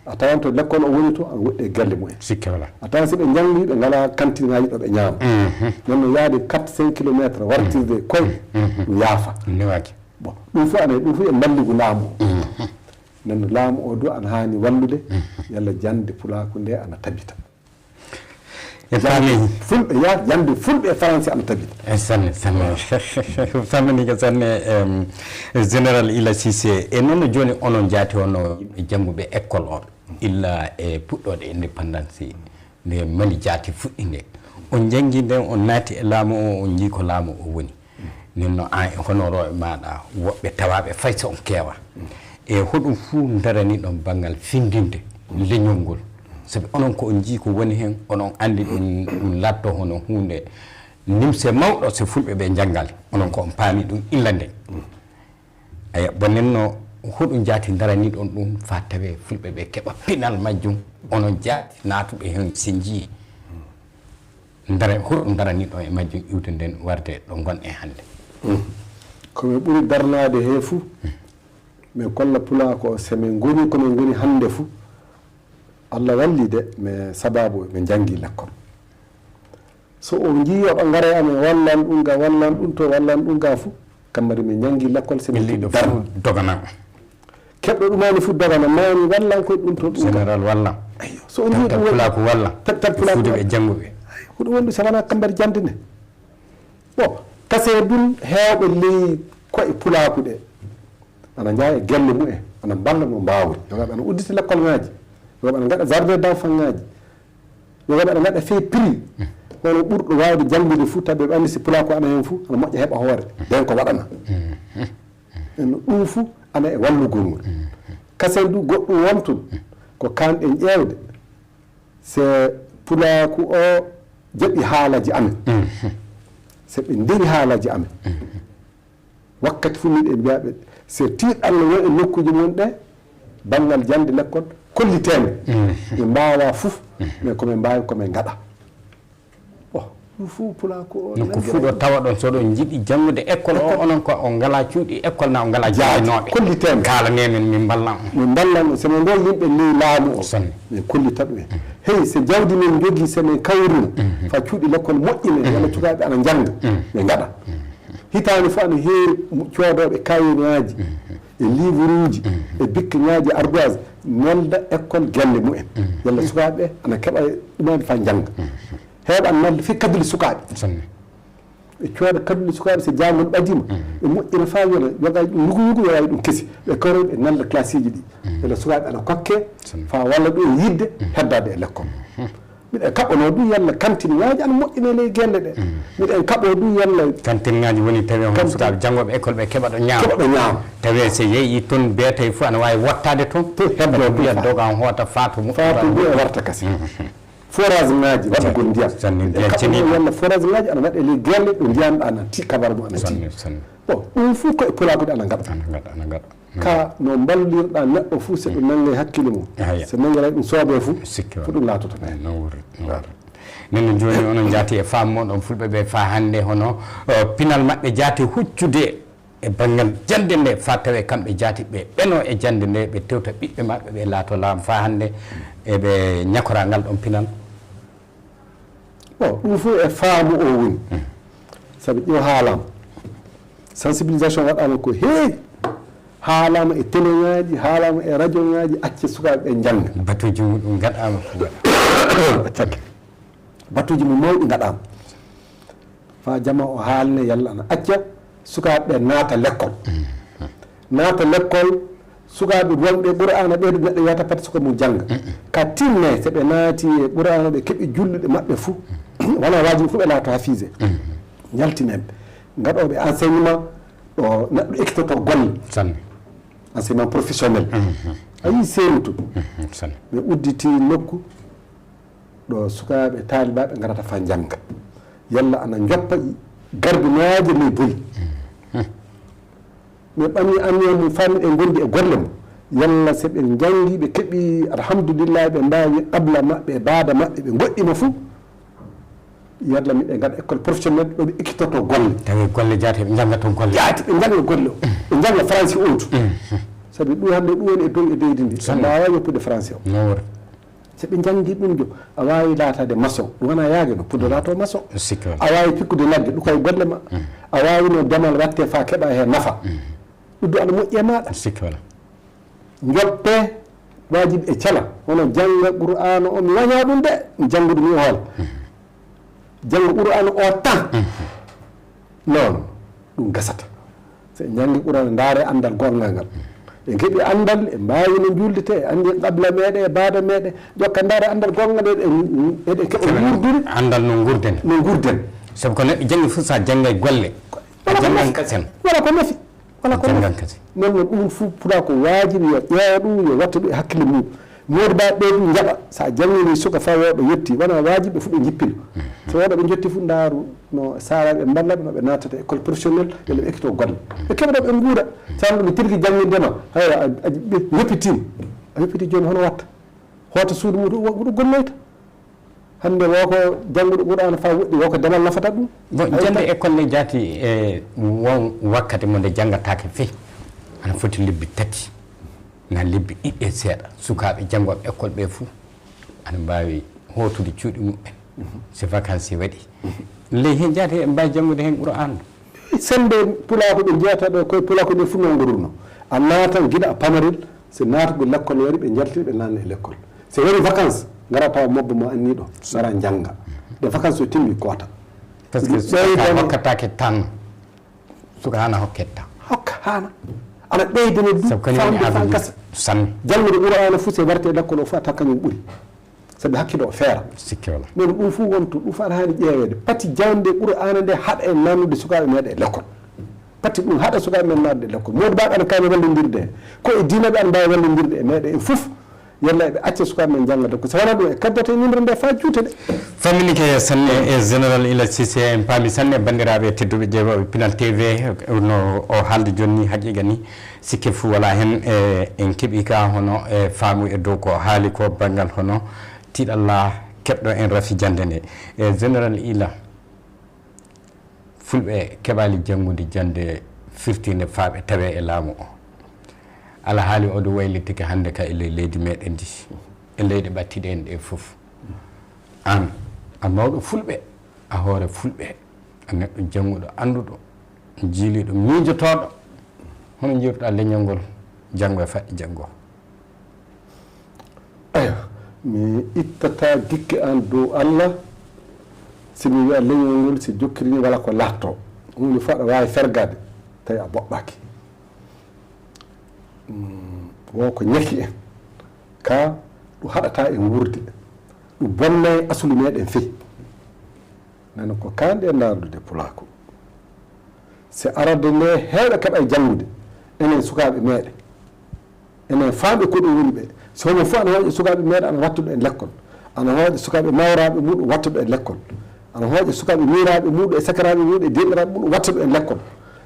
A tawan to lekkol o woni to, ana woɗɗi e galle mumen. Sikke wala. A tawan si ɓe njanngi, ɓe ngalaa kantinaaji ɗo ɓe ñaama. Mhm. Noon no yaade quatre, cinq kilomètres, wartirde koye, mhm, ɗum yaafa. Newaaki. Bon, ɗum fof ana, ɗum fof e mballugu laamu o. Mhm. Noon laamu o du ana haani wallude, mhm, yalla jannde pulaaku nde ana tabita. E faami. Fulɓe, ya, jannde fulɓe e faransi ana tabita. E sanne, sanne. Famani ko sanne, em, Général Ila Cissé. E noon no jooni onon jaati hono yimɓe jannguɓe école on, illa e puɗɗooɗe indépendance nde Mali jaati fuɗɗi nde. On njanngi nden, on naati e laamu o, on njii ko laamu o woni. Nden no an e honorooɓe maaɗa, woɓɓe tawaaɓe fay so on keewa. E hoɗum fuu ndaraniɗon banngal findinde leñol ngol? Sabi onon ko on njii ko woni heen, onon anndi ɗum, ɗum laatto hono huunde nimse mawɗo so fulɓe ɓe njanngali. Onon ko on paami ɗum illa nde. Aya, bonnen no hoɗum jaati ndaraniɗon ɗum faa tawee fulɓe ɓe keɓa pinal majjum? Onon jaati naatuɓe heen si njii. Ndare, hoɗum ndaraniɗon e majjum iwde nden warde ɗo ngonɗen hannde? Mm. Ko mi ɓuri darnaade hee fuu, mi kolla pulaaku o, so min ngoni ko min ngoni hannde fuu, Allah walli de, mi sabaabu mi njanngi lekkol. So o njii yoɓa ngara e amen, wallan ɗum ga, wallan ɗum to, wallan ɗum ga fuu, kammari mi njanngi lekkol, so min Ɓilliiɗo darna. Fuu dogana. Keɓɗo ɗumaani fof dogana, maani wallan koye ɗum to ɗum ka. Général wallan. Ayyo. So o njii ɗum woni pulaaku wallan. Tattal pulaaku fuude ɓe jannguɓe. Ayyo. Ko ɗum woni so wonaa kambar jannde nde. Bon, kasee dun heewɓe ley koye pulaaku ɗe. Ana njaha e gelle mumen, ana mballa no mbaawri. Yoga ɓe ana uddita lekkol ŋaaji. Yoga ɓe ana ngaɗa jardin d'enfant ŋaaji. Yoga ɓe ana ngaɗa fait prix. Kono ɓurɗo waawde janngude fof tabi ɓe anndi si pulaaku ana heen fof, ana moƴƴa heɓa hoore. Nden ko waɗana. En no ɗum fuu ana e wallugol ngol. Kasen du goɗɗum won toon ko kaanɗen ƴeewde. Se pulaaku o jaɓi haalaji amen. Se ɓe nderi haalaji amen. Wakkati fuu miɗen mbiya ɓe, se tiiɗalla won e nokkuuji mon ɗe, banngal jannde lekkol kolliteende. Ɓe mbaawa fof, mais ko ɓe mbaawi ko ɓe ngaɗa. Bon, ɗum fof pulaaku o nokku fof ɗo tawa ɗon, so ɗon njiɗi janngude école o, onon ko on ngalaa cuuɗi école na on ngalaa jannginooɓe. Kolliteende. Kaalanee men, min mballan on. Min mballan on, so min ngoo yimɓe ley laamu o. Sonne. Min kollita ɗum en. Hey, so jawdi men njogii, so min kawrino, fa cuuɗi lekkol moƴƴi men, walla cukaaɓe ana njannga, ɓe ngaɗa. Hitaande fof ana heewi coodooɓe kayeŋaaji e livruuji e bikkeŋaaji ardoise, nelda école gelle mumen. Yalla sukaaɓe ana keɓa ɗumen fa njannga. Heewɓe ana nelda fii kaddule sukaaɓe. Sonne. Ɓe cooda kaddule sukaaɓe, so jaangol ɓadiima, ɓe moƴƴina faa yona, yoga ɗum yugu yugu, yoga ɗum kesi. Ɓe koro, ɓe nelda classe ji ɗi. Yalla sukaaɓe ana kokke, fa walla ɗum e yiɗde heddaade e lekkol. Miɗen kaɓonoo ɗum yalla kantinŋaaji ana moƴƴina ley gelle ɗe. Miɗen kaɓoo ɗum yalla kantinŋaaji woni tawi hono sukaaɓe janngooɓe école ɓe keɓa ɗo ñaama. Keɓa ɗo ñaama. Tawi so yehi toon beetay fof ana waawi wottaade toon. Toon heddoo ɗum. Mbiya doga on hoota faatu mo. Faatu mo e warta kasi. Forage ŋaaji waɗugol ndiyam. Sanne, ndiyam kaɓonoo ceniiɗo. Yalla forage ŋaaji ana waɗe ley gelle ɗo ndiyam ana ti, kabara mo ana ti. Sanne, sanne. Bon, ɗum fof ko e pulaagu ɗe ana ngaɗa. Ana ngaɗa, ana ngaɗa. Ka no mballirɗa neɗɗo fuu, so ɗum nannge hakkille mum, so nannge ɗum soobee fuu, ko ɗum laatoto. Noon wuri, noon wuri. Nden no jooni onon njaati e faamu moɗon fulɓe ɓe faa hannde hono, eh, pinal maɓɓe jaati huccude e banngal jannde nde faa tawee kamɓe jaati ɓe ɓenoo e jannde nde, ɓe tewta ɓiɓɓe maɓɓe ɓe laatoo laamu faa hannde eɓe ñakora ngal ɗon pinal. Bon, ɗum fof e faamu o woni. Sabi ɗo haalaama. Sensibilisation waɗaama ko heewi. Haalaama e teleŋaaji, haalaama e rajoŋaaji, acce sukaaɓe ɓe njannga. Batuuji muɗum ngaɗaama ko waɗa. Batuuji mum mawɗi ngaɗaama. Faa jama o haalne yalla ana acca sukaaɓe ɓe naata lekkol. Naata lekkol, sukaaɓe wonɓe Qur'aana ɓe ɗum neɗɗo yahata pati suka mum jannga. Ka tinne, so ɓe naati e Qur'aana, ɓe keɓi julluɗe maɓɓe fuu, wonaa waajibi fuu ɓe laato hafiise. Yaltinen ɓe. Ngaɗooɓe enseignement ɗo neɗɗo ekkitoto golle. Sanne. Enseignement professionnel. A yii seenu to. Sanne. Ɓe udditi nokku. ɗo sukaaɓe taalibaaɓe ngarata faa njannga. Yalla ana njoppa gardinaaje ley boyi. Mi ɓanni anniya mum faa miɗen ngondi e golle mum. Yalla so ɓe njanngi, ɓe keɓi, alhamdulillahi, ɓe mbaawi qabla maɓɓe e baada maɓɓe, ɓe ngoɗɗima fuu. Yalla miɗen ngaɗa école professionnelle ɗo ɓe ekkitoto golle. Tawi golle jaati, ɓe njannga toon golle. Jaati, ɓe njannga golle o. Ɓe njannga français o to. Sabi ɗum hannde ɗum woni e dow e leydi ndi. Ɓe mbaawa yoppude français o. No wori. So ɓe njanngi ɗum jo, a waawi laataade maçon. Ɗum wona yaage no, puɗɗo laato maçon. Sikki wala. A waawi pikkude nagge, ɗum koye golle ma. A waawi no demal watte faa keɓa heen nafa. Ɗum du ana moƴƴi e maaɗa. Sikki wala. Njoppe waajibi e cala. Hono jannga Qur'aana o, mi wañaa ɗum de, mi janngude mi o hola. Jannga Qur'aana o tan. Non, ɗum gasata. So en njanngi Qur'aana, ndaare anndal goongal ngal. En keɓi anndal, en mbaawi no njuuldete, en anndi qabla meeɗen e baada meeɗen. Jokka ndaare anndal goongal ngal, eɗen, eɗen keɓa wuurdude. Anndal no nguurden. No nguurden. Sabu ko neɗɗo janngi fof, so a janngay golle, a janngan kasen. Wala ko nafi. Wala ko nafi. Janngan kasen. Non, non, ɗum fof pulaar ko waajibi yo ƴeewa ɗum, yo watta ɗum e hakkille mum. Moodi ba ɓe ɗum njaɓa, so a janngini suka fawooɓe yetti, wona waajibi ɓe fof ɓe njippina. So wooɗo ɓe njotti fof ndaaru no saalaaɓe mballa ɓe, no ɓe naatata école professionnelle, yo ɓe ekkito golle. Ɓe keɓa ɗo ɓe nguura. So wonno ɓe tirki jannginde ma, hay a, a, ɓe yoppitiima. A yoppiti jooni hono watta? Hoota suudu mum, ɗum, ɗum golloyta. Hannde woo ko jannguɗo Qur'aana faa woɗɗi, woo ko demal nafata ɗum. Bon, jannde école ne jaati e won wakkati mo nde janngataake fey. Ana foti lebbi tati. Na lebbi ɗiɗi e seeɗa, sukaaɓe janngooɓe école ɓe fuu ana mbaawi hootude cuuɗi muɓɓen. So vacances waɗi, ley heen jaati eɓe mbaawi janngude heen Qur'aana. Sennde pulaaku ɓe njiyata ɗo, koye pulaaku ɓe fuu non ngorunoo. A naatan gila a pamarel, so naatugol lekkol waɗi, ɓe njaltini, ɓe naatna e lekkol. So waɗi vacances, ngara tawa mobbo mo anniiɗo, ngara njannga. Nde vacances o timmi, koota. Parce que suka hokkataake tan. Suka haana hokketta. Hokka haana. Ana ɓeydana du. Sabu kañum woni famde faa avenir gasa. Sanne. Janngude Qur'aana fof, so warti e lekkol o fof, a tawa kañum ɓuri. Sabi hakkille o feera. Sikki wala. Mais ɗum fof wonto, ɗum fof aɗa haani ƴeeweede. Pati jaŋde Qur'aana nde haɗa en naatnude sukaaɓe meeɗen e lekkol. Pati ɗum haɗa sukaaɓe men naatde e lekkol. Moodi Ba ana kaani wallondirde. Ko e diina ɓe ana mbaawi wallondirde e meeɗen en fof. Yalla eɓe acca sukaaɓe men njannga de. Ko so wonaa ɗum, e kaddoto e nimre nde faa juuta de. Famminike sanne e Général Ila Cissé, en paami sanne banndiraaɓe tedduɓe ƴeewooɓe Pinal T V, no o haaldi jooni ni, haqiiqa ni, sikke fuu walaa heen, e, en keɓii ka hono, e, faamu e dow ko haali ko banngal hono tiiɗalla keɓɗo en rafi jannde nde. E, Général Ila, Fulɓe keɓaali janngude jannde firtiinde faa ɓe tawee e laamu o. Alhaali o ɗo waylitike hannde ka e ley leydi meeɗen ndi, e leyɗe ɓattiiɗe en ɗe fof. Aan, a mawɗo Fulɓe, a hoore Fulɓe, a neɗɗo jannguɗo, annduɗo, jiiliiɗo, miijotooɗo. Hono njiiruɗaa leñol ngol, janngo e faɗɗi janngo? Eyo, mi ittataa gikke an dow Allah, si mi wi'a leñol ngol, si jokkiri ni, wala ko laatto. Ɗum woni fof aɗa waawi fergaade, tawi a boɓɓaaki. Mm, wo ko ñaki en. Ka ɗum haɗata en wuurde. Ɗum bonna en asulu meeɗen fey. Nana ko kaanɗe e ndaardude pulaaku. Se arande nde heewɓe keɓay janngude, enen sukaaɓe meeɗen. Enen faamɓe ko ɗum woni ɓe. So homo fof ana hooƴa sukaaɓe meeɗen, ana watta ɗum en lekkol. Ana hooƴa sukaaɓe mawraaɓe muɗum, watta ɗum en lekkol. Ana hooƴa sukaaɓe miiraaɓe muɗum e sakiraaɓe muɗum e deerɗiraaɓe muɗum, watta ɗum en lekkol.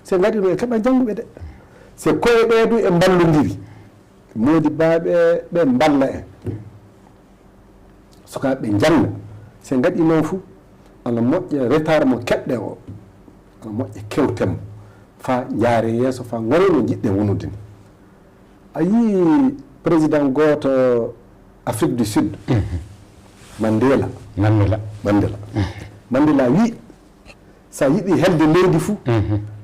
Se ngaɗi ɗum, en keɓa jannguɓe de. Se koye ɓee du en mballondiri. Moodi baaɓe ɓe mballa en. Sukaaɓe ɓe njannga. Se ngaɗi noon fu, ana moƴƴa retard mo keɓɗen o, ana moƴƴa kewten mo. Faa njaare yeeso, faa ngone no njiɗɗen wonude ni. A yii président gooto Afrique du Sud, Mandela. Mandela. Mandela. Mandela wii, so a yiɗi helde leydi fu,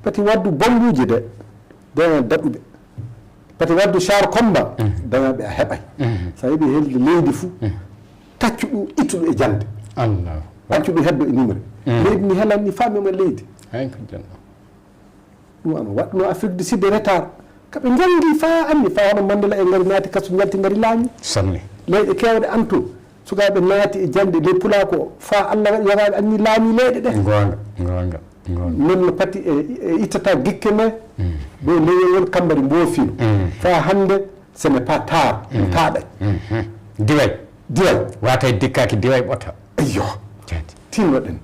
pati waddu bombuuji de, daña daɗuɓe. Pati waddu char combat, daña ɓe a heɓay. So a yiɗi helde leydi fu, taccu ɗum, ittu ɗum e jannde. Allahu. Accu ɗum heddo e nimre. Leydi ndi helan ni faa mema leydi. Hay ko janno. Ɗum ano waɗno Afrique du Sud retard. Kaɓe njanngi faa anni, faa hono Mandela e ngari naati kasu, njalti ngari laami. Sanne. Leyɗe keewɗe anto, sukaaɓe naati e jannde ley pulaaku o, faa Allah waɗi yogaaɓe anni laami leyɗe ɗe. Goonga, goonga, goonga. Noon no pati e, e ittata gikke me, ɓe leñol ngol kambari mboofino. Faa hannde, ce n'est pas tard, no taaɗay. Diway. Diwal. Watay dikkaaki diway ɓota. Eyyo. Tinnoɗen.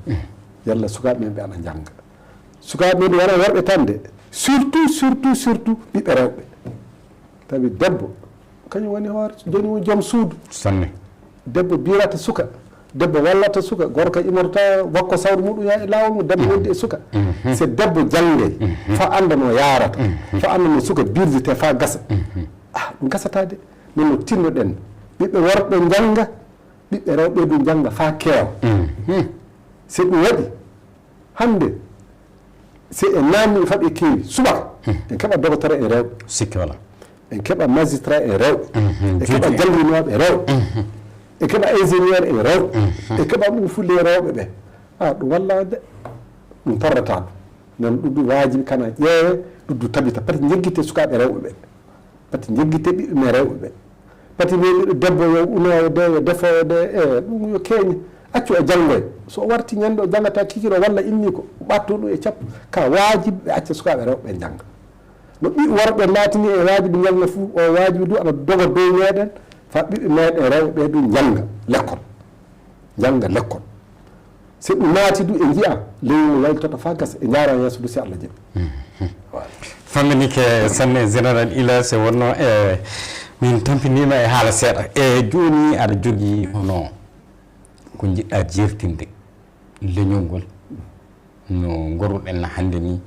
Yalla sukaaɓe men ɓe ana njannga. Sukaaɓe men ɓe wona worɓe tan de. Surtout, surtout, surtout ɓiɓɓe rewɓe. Tawi debbo kañum woni hoore, jooni woni joom suudu. Sanne. Debbo birata suka, debbo wallata suka, gorko imorta wakko sawru muɗum yaa e laawol mum, debbo wondi e suka. Se debbo janngay, fa annda no yaarata, fa annda no suka birdite fa gasa. Ah, ɗum gasata de. Min no tinnoɗen, ɓiɓɓe worɓe njannga, ɓiɓɓe rewɓe du njannga fa keewa. Se ɗum waɗi, hannde, se en naamni faɓe keewi, subaka, en keɓa dogotora e rewɓe. Sikke wala. En keɓa magistrat e rewɓe. En keɓa jannginooɓe rewɓe. En keɓa ingénieur e rewɓe. En keɓa ɗum fulle rewɓe ɓe. A ɗum walla de. Ɗum torrata ɗum. Nen ɗum du waajibi kana ƴeewe, ɗum du tabita. Pati njeggite sukaaɓe rewɓe ɓe. Pati njeggite ɓiɓɓe men rewɓe ɓe. Pati men ɓiɗɗo debbo yo unoowo de, yo defoowo de, e ɗum yo keeñi. Accu o janngoy. So o warti ñande o janngata kikiro walla inni ko ɓatto ɗum e cappu. Ka waajibi ɓe acca sukaaɓe rewɓe ɓe njannga. No ɓi worɓe laatini e waajibi njannga fuu, o waajibi du ana doga dow meɗen, fa ɓiɓɓe meɗen rewɓe ɓe du njannga lekkol. Njannga lekkol. Se ɗum naati du e njiya, leyol ngol waylitoto fa gasa, e njaara yeeso du se Allah jaɓi. Famminike sanne général Ila, se wonno e min tampinima e haala seeɗa. E jooni aɗa jogii hono ko njiɗɗa jertinde leñol ngol? No ngoruɗen hannde ni,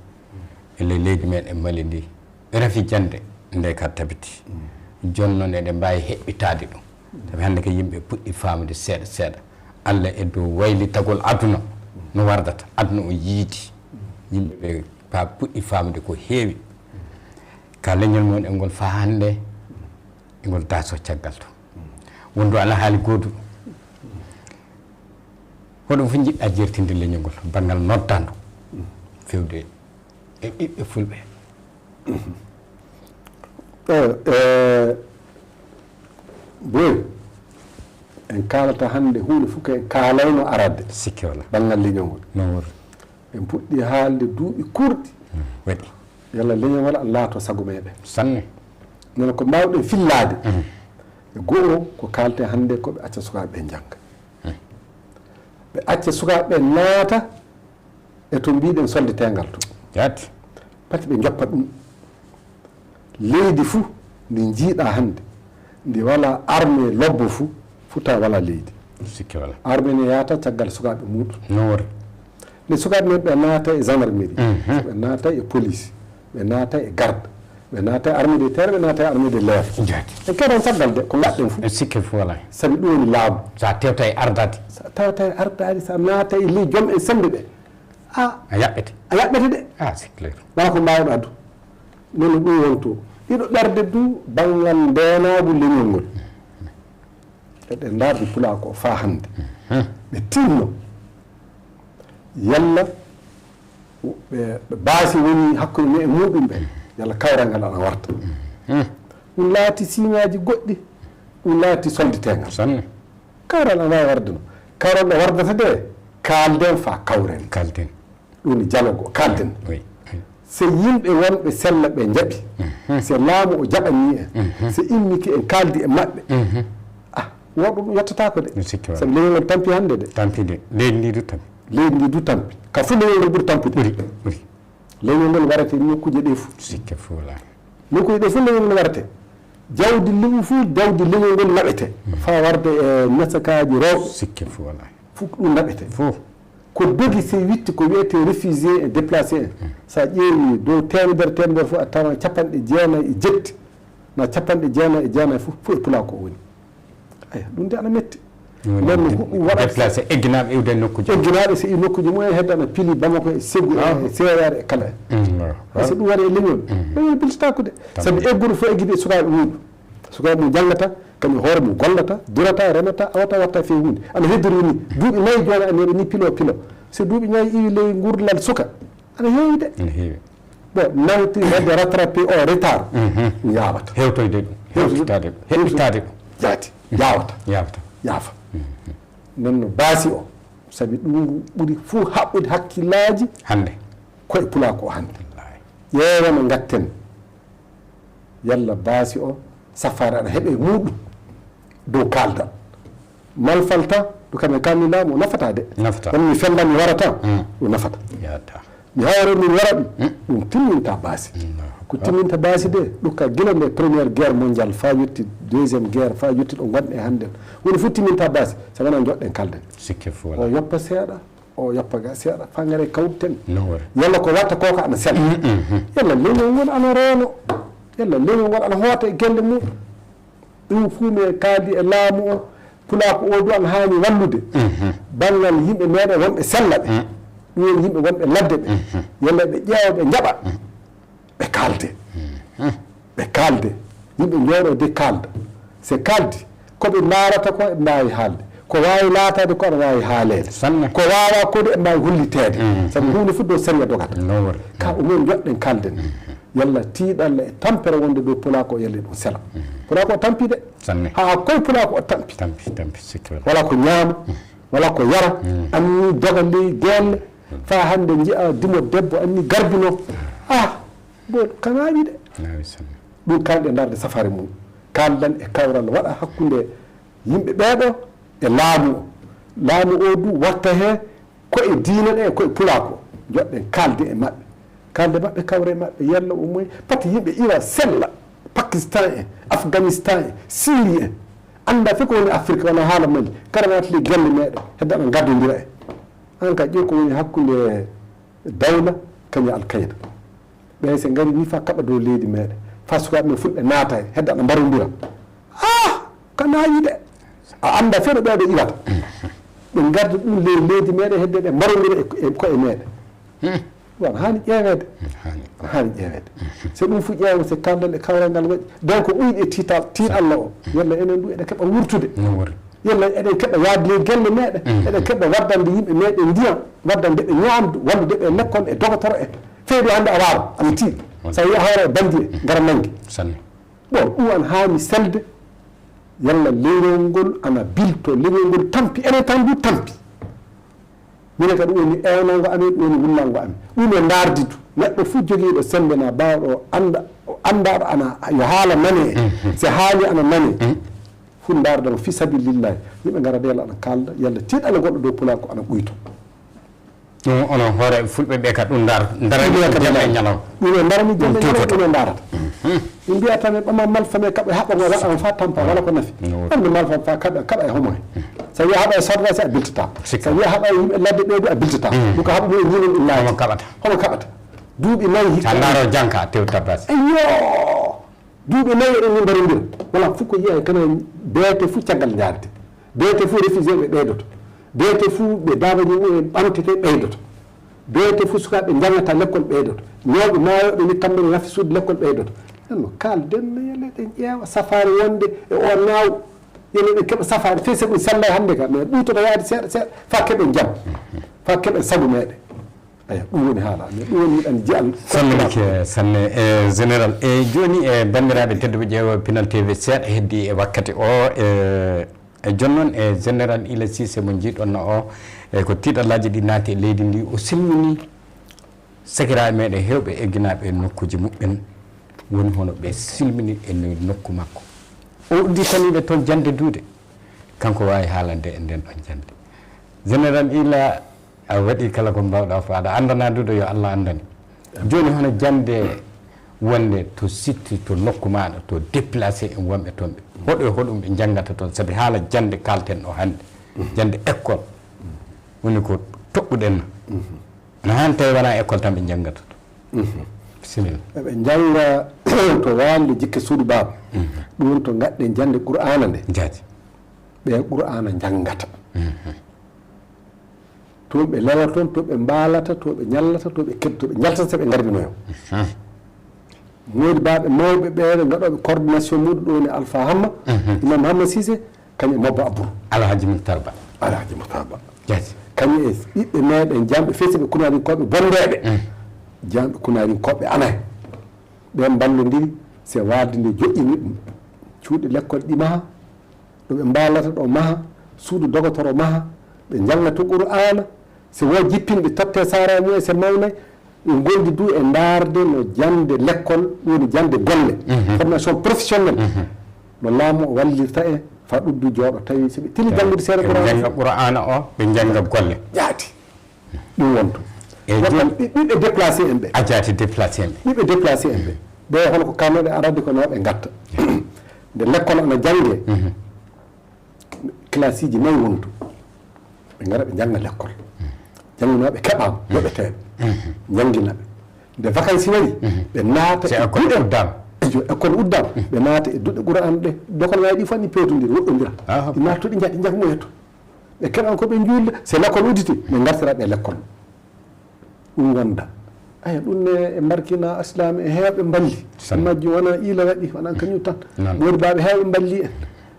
e ley leydi meɗen Mali ndi, rafi jannde nde ka tabiti. Jooni noon eɗen mbaawi heɓɓitaade ɗum. Sabi hannde ko yimɓe puɗɗi faamude seeɗa seeɗa. Allah e dow waylitagol aduna no wardata. Aduna o yiidi. Yimɓe ɓe pa puɗɗi faamude ko heewi. Ka leñol mum e ngol faa hannde, e ngol daaso caggal to. Wondu alhaali goodu. Hoɗum fof njiɗɗa jertinde leñol ngol, banngal noddandu, fewde e ɓiɓɓe fulɓe? Eyo, e, boy, en kaalata hannde huunde fof ko en kaalayno arade. Sikke wala. Banngal leñol ngol. Noon woni. En puɗɗi haalde duuɓi kurɗi. Waɗi. Yalla leñol ngol ana laato sago meɗen. Sanne. Noon ko mbaawɗen fillaade. E go'o ko kaalten hannde ko ɓe acca sukaaɓe ɓe njannga. Ɓe acca sukaaɓe ɓe naata e to mbiɗen solde tengal to. Jaati. Pati ɓe njoppa ɗum. Leydi fuu ndi njiiɗa hannde, ndi wala armée lobbo fuu, fuu tawa wala leydi. Sikke wala. Armée ne yaata caggal sukaaɓe muɗum. No wori. Nde sukaaɓe men ɓe naata e gendarmerie, ɓe naata e police, ɓe naata e garde, ɓe naata e armée de terre, ɓe naata e armée de l'air. Jaati. E keɗon caggal de, ko ngaɗɗen fuu. E sikke fuu wala. Sabi ɗum woni laamu. Sa tewta e ardaade. Sa tewta e ardaade, sa naata e ley joom en semmbe ɓe. A, a yaɓɓete. A yaɓɓete de. A, c'est clair. Wala ko mbaawɗa addu. Nono ɗum wonto. Ɗiɗo ɓerde du banngal ndeenaagu leñol ngol. Eɗen ndaardi pulaa ko faa hannde. Ɓe tinno. Yalla ɓe, ɓe baasi woni hakkunde men e muɗum ɓe. Yalla kawral ngal ana warta. Ɗum laati siŋaaji goɗɗi. Ɗum laati solditeengal. Sanne. Kawral ana waawi warde no. Kawral ɗo wardata de, kaalden faa kawren. Kaalden. Ɗum woni dialogue o, kaalden. Oui, oui. So yimɓe wonɓe sella ɓe njaɓi, so laamu o jaɓanii en, so immike en kaaldi e maɓɓe, ah, woɗɗo ɗum yettataako de. Mi sikki wala. Sabi leñol ngol tampi hannde de. Tampi de. Leydi ndi du tampi. Leydi ndi du tampi. Ka fof leñol ngol ɓuri tampude. Ɓuri, ɓuri. Leñol ngol warete nokkuuje ɗee fof. Sikke fof wala. Nokkuuje ɗee fof leñol ngol warete. Jawdi leñol fof, jawdi leñol ngol naɓete. Faa warde e nasakaaji rewɓe. Sikke fof wala. Fof ɗum naɓete. Fof. Ko dogi si witti ko wiyetee réfugié et déplacé en. So a ƴeewi dow teemedere, teemedere fof a tawan capanɗe jeenayi e jetti. Na capanɗe jeenayi e jeenayi fof, fof e pulaa ko woni. Aya, ɗum de ana metti. Nden no huɓɓi waɗa déplacé, egginaaɓe iwde e nokkuuji. Egginaaɓe so i nokkuuji mumen hedde ana pili Bamako e Ségou e Seereer e kala en. Par ce que ɗum waɗi e leñol. Leñol biltataako de. Sabi egguɗo fof eggidi e sukaaɓe muɗum. Sukaaɓe mum janngata, kañum hoore mum gollata, durata, remata, awata, watta few huunde. Ana heddori ni, duuɓi nayi jooni ana heɗo ni pilo pilo. So duuɓi nayi iwi ley ngurdal suka, ana heewi de. Ana heewi. Bon, nanti hedde rattrapé o retard. Ɗum yaawata. Hewtoyde ɗum. Hewtoyde. Heɓtitaade ɗum. Heɓtitaade ɗum. Jaati. Yaawata. Yaawata. Yaafa. Nden no baasi o, sabi ɗum ɓuri fuu haɓɓude hakkillaaji. Hannde. Koye pulaa ko hannde. Wallaahi. Ƴeewa no ngatten. Yalla baasi o, safaare ana heɓe muɗum dow kaaldal. Malfal ta, ɗum kam en kalni laamu, o nafata de. Nafata. Kono mi fellani warata, Mm. ɗum nafata. Yata. Mi hawre min wara ɗum, Mm. ɗum timminta baasi. Allahu Ko akbar. timminta baasi de, ɗum ka gila nde première guerre mondiale, faa yotti deuxième guerre, faa yotti ɗo ngonɗen hannden. Woni fof timminta baasi, so wonaa njoɗɗen kalden. Sikke fof O wala. yoppa seeɗa, o yoppa ga seeɗa, faa ngare kawten. No wori. Yalla ko watta koko ana sella. Mm, mm, mm. Yalla leñol ngol ana reeno. Yalla leñol ngol ana hoota e gelle mum. Ɗum fuu mi kaali e laamu o, pulaaku o du ana haani wallude. Mhm. Banngal yimɓe meeɗen wonɓe sella ɓe. Mm. Ɗum woni yimɓe wonɓe ladde ɓe. Mhm. Yalla ɓe ƴeewa ɓe njaɓa. Mm. Ɓe kaalde. Mhm. Ɓe kaalde. Yimɓe njooɗo de kaalda. Se kaaldi, ko ɓe ndaarata ko eɓe mbaawi haalde. Ko waawi laataade ko ana waawi haaleede. Sanne. Ko waawaa ko de eɓe mbaawi holliteede. Mm. Sabu huunde fof dow sariya dogata. No wori. Ka o mum njoɗɗen kaalden. Mm. Yalla tiiɗalla e tampere wonde dow pulaaku o yalla ɗum sela. Mm. Pulaaku o tampi de. Sanne. Haa koye pulaaku o tampi. Tampi, tampi, sikki wala. Wala ko ñaama, Mm. wala ko yara. Mm. Anni doga ley geelle. Mm. Faa hannde nji'a dimo debbo anni garbino. Ah, bon, kanaaji de. Naawi sanne. Ɗum kaalɗe ndaarde safaare mum. Kaaldan e kawral waɗa hakkunde yimɓe ɓeeɗo e laamu o. Laamu o du watta he ko e diina ɗe, ko e pulaaku o. Njoɗɗen kaalde e maɓɓe. Kaalde maɓɓe, kawre maɓɓe, yalla o moy. Pati yimɓe iwa sella. Pakistan en, Afghanistan en, Syrie en. Annda fe ko woni Afrique, wona haala Mali. Kala naati ley gelle meeɗen, hedda ɓe ngaddondira en. An ka ƴeew ko woni hakkunde dawla, kañum e Al-Qaida. Ɓe se ngari ni fa kaɓa dow leydi meeɗen. Fa sukaaɓe men fulɓe naata e, hedda na mbarondira. Ah! Ka naawi de. A annda fe no ɓeeɗo iwata. Ɓe ngarda ɗum ley leydi meeɗen, hedde ɗe mbarondira e, e ko'e meeɗen. Hmm. Ɗum ana haani ƴeeweede. Hmm, haani. Ana haani ƴeeweede. Hmm. So ɗum fu ƴeewa, so kaaldan e kawral ngal waɗi. Donc, ɓuyɗe tiital, tiiɗalla o. Hmm. Yalla enen du eɗen keɓa wurtude. No wori. Yalla eɗen keɓa yaade ley gelle meeɗen. Hmm. Eɗen keɓa waddande yimɓe meeɗen ndiyam, waddande ɓe ñaamdu, wallude ɓe lekkol e dogotoro e. Feyde hannde a waaro, ana tiiɗi. Won. So a wiya hawra e bandi e, ngara nannge. Sanne. Bon, ɗum ana haani selde. Yalla leñol ngol ana bilto, leñol ngol tampi, enen tan du tampi. Minen kadi ɗum woni ewnango amen, ɗum woni wullango amen. Ɗum e ndaardi du. Neɗɗo fof jogiiɗo sembe na baawɗo o annda, o anndaaɗo ana, yo haala nane. Mhm. Se haali ana nane. Mhm. Fof ndaarda mo fi sabilillahi. Yimɓe ngara de yalla ana kaalda, yalla tiiɗalla goɗɗo dow pulaaku ana ɓuyto. Ɗum onon hoore fulɓe ɓe ka ɗum ndar-, ndarani Ɗum ko jam e ñalawma. Ɗum e ndarani jam e Ɗum ñalawma, tewtoto. Ɗum e ndarata. Mhm. Min mbiya tan e ɓama malfa me kaɓa haɓa ngo waɗa on fa tampa wala ko nafi. No. Hande malfa fa kaɓa, kaɓa e homo he. So wiya haɓa e sorda si a biltata. Sikka. So wiya haɓa e yimɓe ladde ɓe du a biltata. Mm. Ɗum ko haɓa mo e ñiinon ɗum laaji. Homo kaɓata. Homo kaɓata. Duuɓi nayi hikka. Sa ndaaro janka a tewta basi. Eyyo. Duuɓi nayi eɗen ni mbarondira. Wala fof ko yiya e kana beete fof caggal njaarete. Beete fof refugee ɓe ɓeydoto. Beete fof ɓe daabani mumen ɓamtete ɓeydoto. Beete fof sukaaɓe njangata lekkol ɓeydoto. Ñawɓe maayooɓe ni kamɓe ne nafi suudu lekkol ɓeydoto. Nden no kaalden no yalla eɗen ƴeewa safaare wonde e o naaw. Yalla eɗen keɓa safaare fey so ɗum sellay hannde ka, mais ɓuytoto yaade seeɗa seeɗa faa keɓen jam. Faa keɓen sago meeɗen. Eya, ɗum woni haala. Mais ɗum woni miɗen jiyal. Sannilike sanne, e général. E jooni, e banndiraaɓe tedduɓe ƴeewo Pinal T V, seeɗa heddi e wakkati o, e, e jooni noon, e général Ila Cissé mo njiiɗon o, e ko tiiɗallaaji ɗi naati e leydi ndi, o silmini sakiraaɓe meeɗen heewɓe egginaaɓe e nokkuuji muɓɓen, woni hono ɓe silmini e nder nokku makko. O udditanii ɓe toon jannde duude, kanko waawi haalande e nden ɗon jannde. Général Ila, a waɗi kala ko mbaawɗaa fof, aɗa anndana duuɗo yo Allah anndane. Jooni hono jannde wonde to sitti, to nokku maaɗa, to déplacé en wonɓe toon ɓe. Hoɗo e hoɗum ɓe njanngata toon, sabi haala jannde kaalten ɗo hannde. Jannde école. Woni ko toɓɓuɗen. No haan tawi wonaa école tan ɓe njanngata toon. Bisimilla. Eɓe njannga to Waalo Jikke Suudu Baaba. Ɗum to ngaɗɗen jannde Qur'aana nde. Jaaji. Ɓe Qur'aana njanngata. Toon ɓe lelata toon, to ɓe mbaalata, to ɓe ñallata, to ɓe keddo, ɓe njaltata, ɓe ngardinoyo. Moodi baaɓe mawɓe ɓe ngaɗooɓe coordination muuɗum ɗo woni Alpha Hamma, Imam Hamma Cissé, kañum e Mobbo Abbour. Alhaji Mouhtar Ba. Alhaji Mouhtar Ba. Jaaji. Kañum e ɓiɓɓe meeɗen jamɓe fesi ɓe kunaarinkooɓe bondeeɓe. Jamɓe kunaarinkooɓe anahe. Ɓe mballondiri se waalde nde joƴƴini ɗum. Cuuɗi lekkol ɗi maha, ɗo ɓe mbaalata ɗo maha, suudu dogotoro maha, ɓe njannga to Qur'aana, se wo jippinɓe totte saara mumen, se mawnay, ɓe ngondi du e ndaarde no jannde lekkol, woni jannde golle, formation professionnelle, no laamu o wallirta en, Fa ɗuddu jooɗo tawi so ɓe tini janngude seeɗa ɓe jannga Qur'aana o, ɓe jannga golle. Jaati. Ɗum wontu. E wonta jooni ɓi-, ɓiɓɓe déplacé en ɓe. A jaati déplacé en ɓe. Ɓiɓɓe déplacé en ɓe. Ɓe hono ko kamnoɗe arade ko no ɓe ngatta. Nde lekkol ana jannge, classe ji nayi wontu. Ɓe ngara ɓe njannga lekkol. Jannginooɓe keɓaama, yoɓeteeɓe. Njanngina ɓe. Nde vacances wari, ɓe naata e école duɗe. Uddama. Ejo, école uddama. Ɓe naata e duɗe Qur'an ɗe. Dokolaaji ɗi fof ni pewtondira, woɗɗondira. Ah, ɗi naata to ɗi nja-, ɗi njaka moyeto. Ɓe keɓan ko ɓe njuulda, so lekkol udditi, ɓe ngartira ɓe lekkol. Ɗum wonda. Aya, ɗum ne e mbarkina Islaam e heewɓe mballi. Majjum wona ila waɗi, wona kañum tan. Noon. Moodi baaɓe heewɓe mballi en.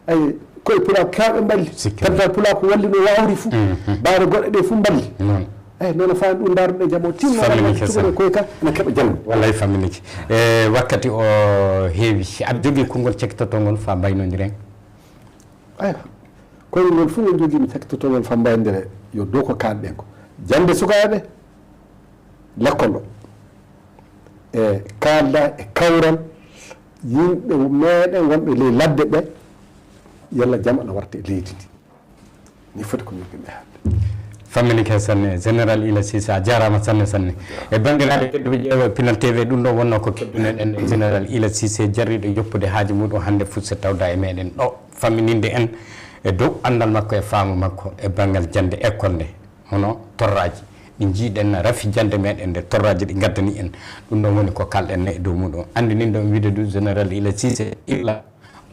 Ay, koye pulaar ko heewɓe mballi. Sikke. Tabita pulaar ko walli no wawri fuu. Baare goɗɗe ɗe fuu mballi. Noon. Ay, noon faani ɗum ndaarduɗe jam o timma. Famminike. Koye kan ene keɓa janngo. Wallay famminike. E wakkati o heewi. Aɗa jogii konngol cekkitotoo ngol faa mbaynondiren? Aywa, kono noon fof on jogii mi cakkitoto on fambayndere yo dow ko kaalɗen ko. Jannde sukaaɓe lekkol o. E kaalda e kawral yimɓe meeɗen wonɓe ley ladde ɓe, yalla jam ana warta e leydi ndi. Ni foti ko yimɓe ɓe haalde. Famminike sanne, Général Ila Cissé, a jaaraama sanne sanne. E banndiraaɓe tedduɓe ƴeewa Pinal T V, ɗum ɗo wonnoo ko keddunoɗen e Général Ila Cissé, jarriiɗo yoppude haaji muɗum hannde fuɗse tawda e meɗen ɗo. Fammininde en e dow anndal makko e faamu makko e banngal jannde école nde, hono torraaji ɗi njiiɗen na rafi jannde meɗen nde, torraaji ɗi ngaddani en. Ɗum ɗon woni ko kalɗen ne e dow muɗum. Anndininde on wiide du Général Ila Cissé illa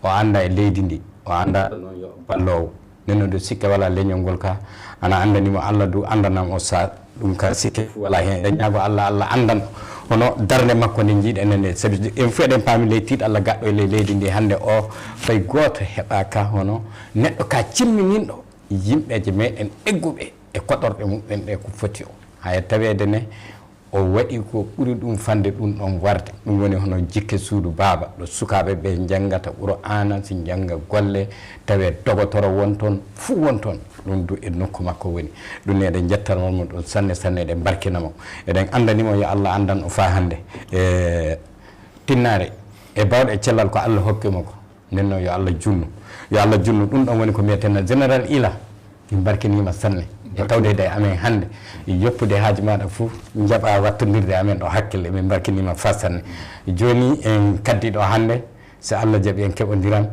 o annda e leydi ndi, o annda ɗo noon yo balloowo. Nden no ɗo sikke wala leñol ngol ka, ana anndani mo Allah du anndanam o sa Ɗum ka sikke fof wala heen. Eɗen ñaago Allah, Allah anndan hono darnde makko nde njiiɗen nde, sabi en fof eɗen paami ley tiiɗalla gaɗɗo e ley leydi ndi hannde o, fay gooto heɓaaka hono neɗɗo ka cimmininɗo yimɓeeje meɗen egguɓe e koɗorɗe muɓɓen ɗe ko foti o. Haya taweede ne o waɗi ko ɓuri ɗum fande ɗum ɗon warde. Ɗum woni hono jikke suudu baaba, ɗo sukaaɓe ɓe njanngata Qur'aana, si njannga golle, tawe dogotoro won toon, fuu won toon. Ɗum du e nokku makko woni. Ɗum ne eɗen njettanoo mo ɗum sanne sanne, eɗen mbarkina mo. Eɗen anndani mo yo Allah anndan o faa hannde. E tinnaare, e baawɗe e cellal ko Allah hokki mo ko. Nden noon yo Allah junnu. Yo Allah junnu. Ɗum ɗon woni ko mbiyeten Général Ila. Min mbarkiniima sanne. E tawdeede e amen hannde. Yoppude haaji maaɗa fuu, njaɓa wattondirde e amen ɗo hakkille. Min mbarkiniima faa sanne. Jooni en kaddii ɗo hannde. So Allah jaɓi en keɓondiran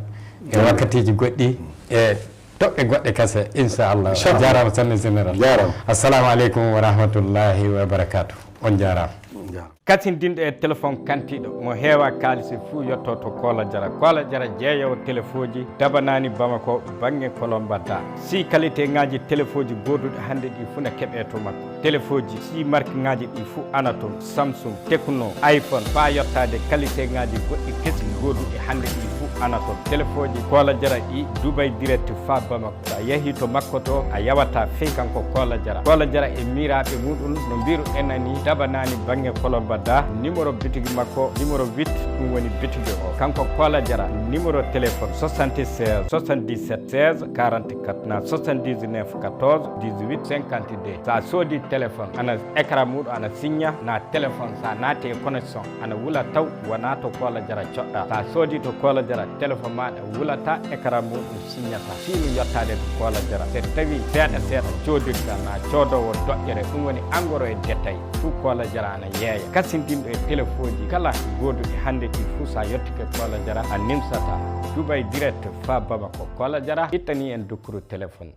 e wakkatiiji goɗɗi e toɓɓe goɗɗe kase, inchallah. Inchallah. A jaaraama sanne, Général. Jaaraama. Assalamu aleykum wa rahmatullahi wa barakatuh. On jaaraama. Jaaraama. Kasindinɗo e téléphone kantiiɗo mo heewa kaalisi fuu yotto to Koola Jara. Koola Jara jeeyoowo téléfoji dabanaani Bamako bannge Kolomba da. Si qualité ŋaaji téléfoji gooduɗi hannde ɗi fuu na keɓee to makko. Téléfoji si marque ŋaaji ɗi fuu ana toon, Samsung, Tecno, iPhone, faa yottaade qualité ŋaaji goɗɗi kesi gooduɗi hannde ɗi fuu ana toon. Téléfoji Koola Jara ɗi Dubai Direct faa Bamako. So a yahii to makko to, a yawataa fey kanko Koola Jara. Koola Jara e miiraaɓe muɗum no mbiru enani dabanaani bannge Kolomba da. Numéro bitigi makko, numéro huit, ɗum woni bitigi o. Kanko Koola Jara, numéro téléphone soixante-seize, soixante-dix-sept, seize, quarante-quatre, na soixante-dix-neuf, quatorze, dix-huit, cinquante-deux. So a soodii téléphone, ana écran muɗum ana signa, na téléphone so a naati e connexion, ana wula taw wonaa to Koola Jara coɗɗaa. So a soodii to Koola Jara, téléphone maaɗa wulataa, écran muɗum signata. Fii mi yottaade to Koola Jara. So tawii seeɗa seeɗa coodirɗaa, na coodoowo doƴƴere, ɗum woni angoro e détail, fuu Koola Jara ana yeeya. Kasindinɗo e téléfoji kala gooduɗi hannde ɗi fuu, so a yottike Koola Jara, a nimsataa. Dubai Direct faa Bamako. Koola Jara ittanii en dukkuru téléphone.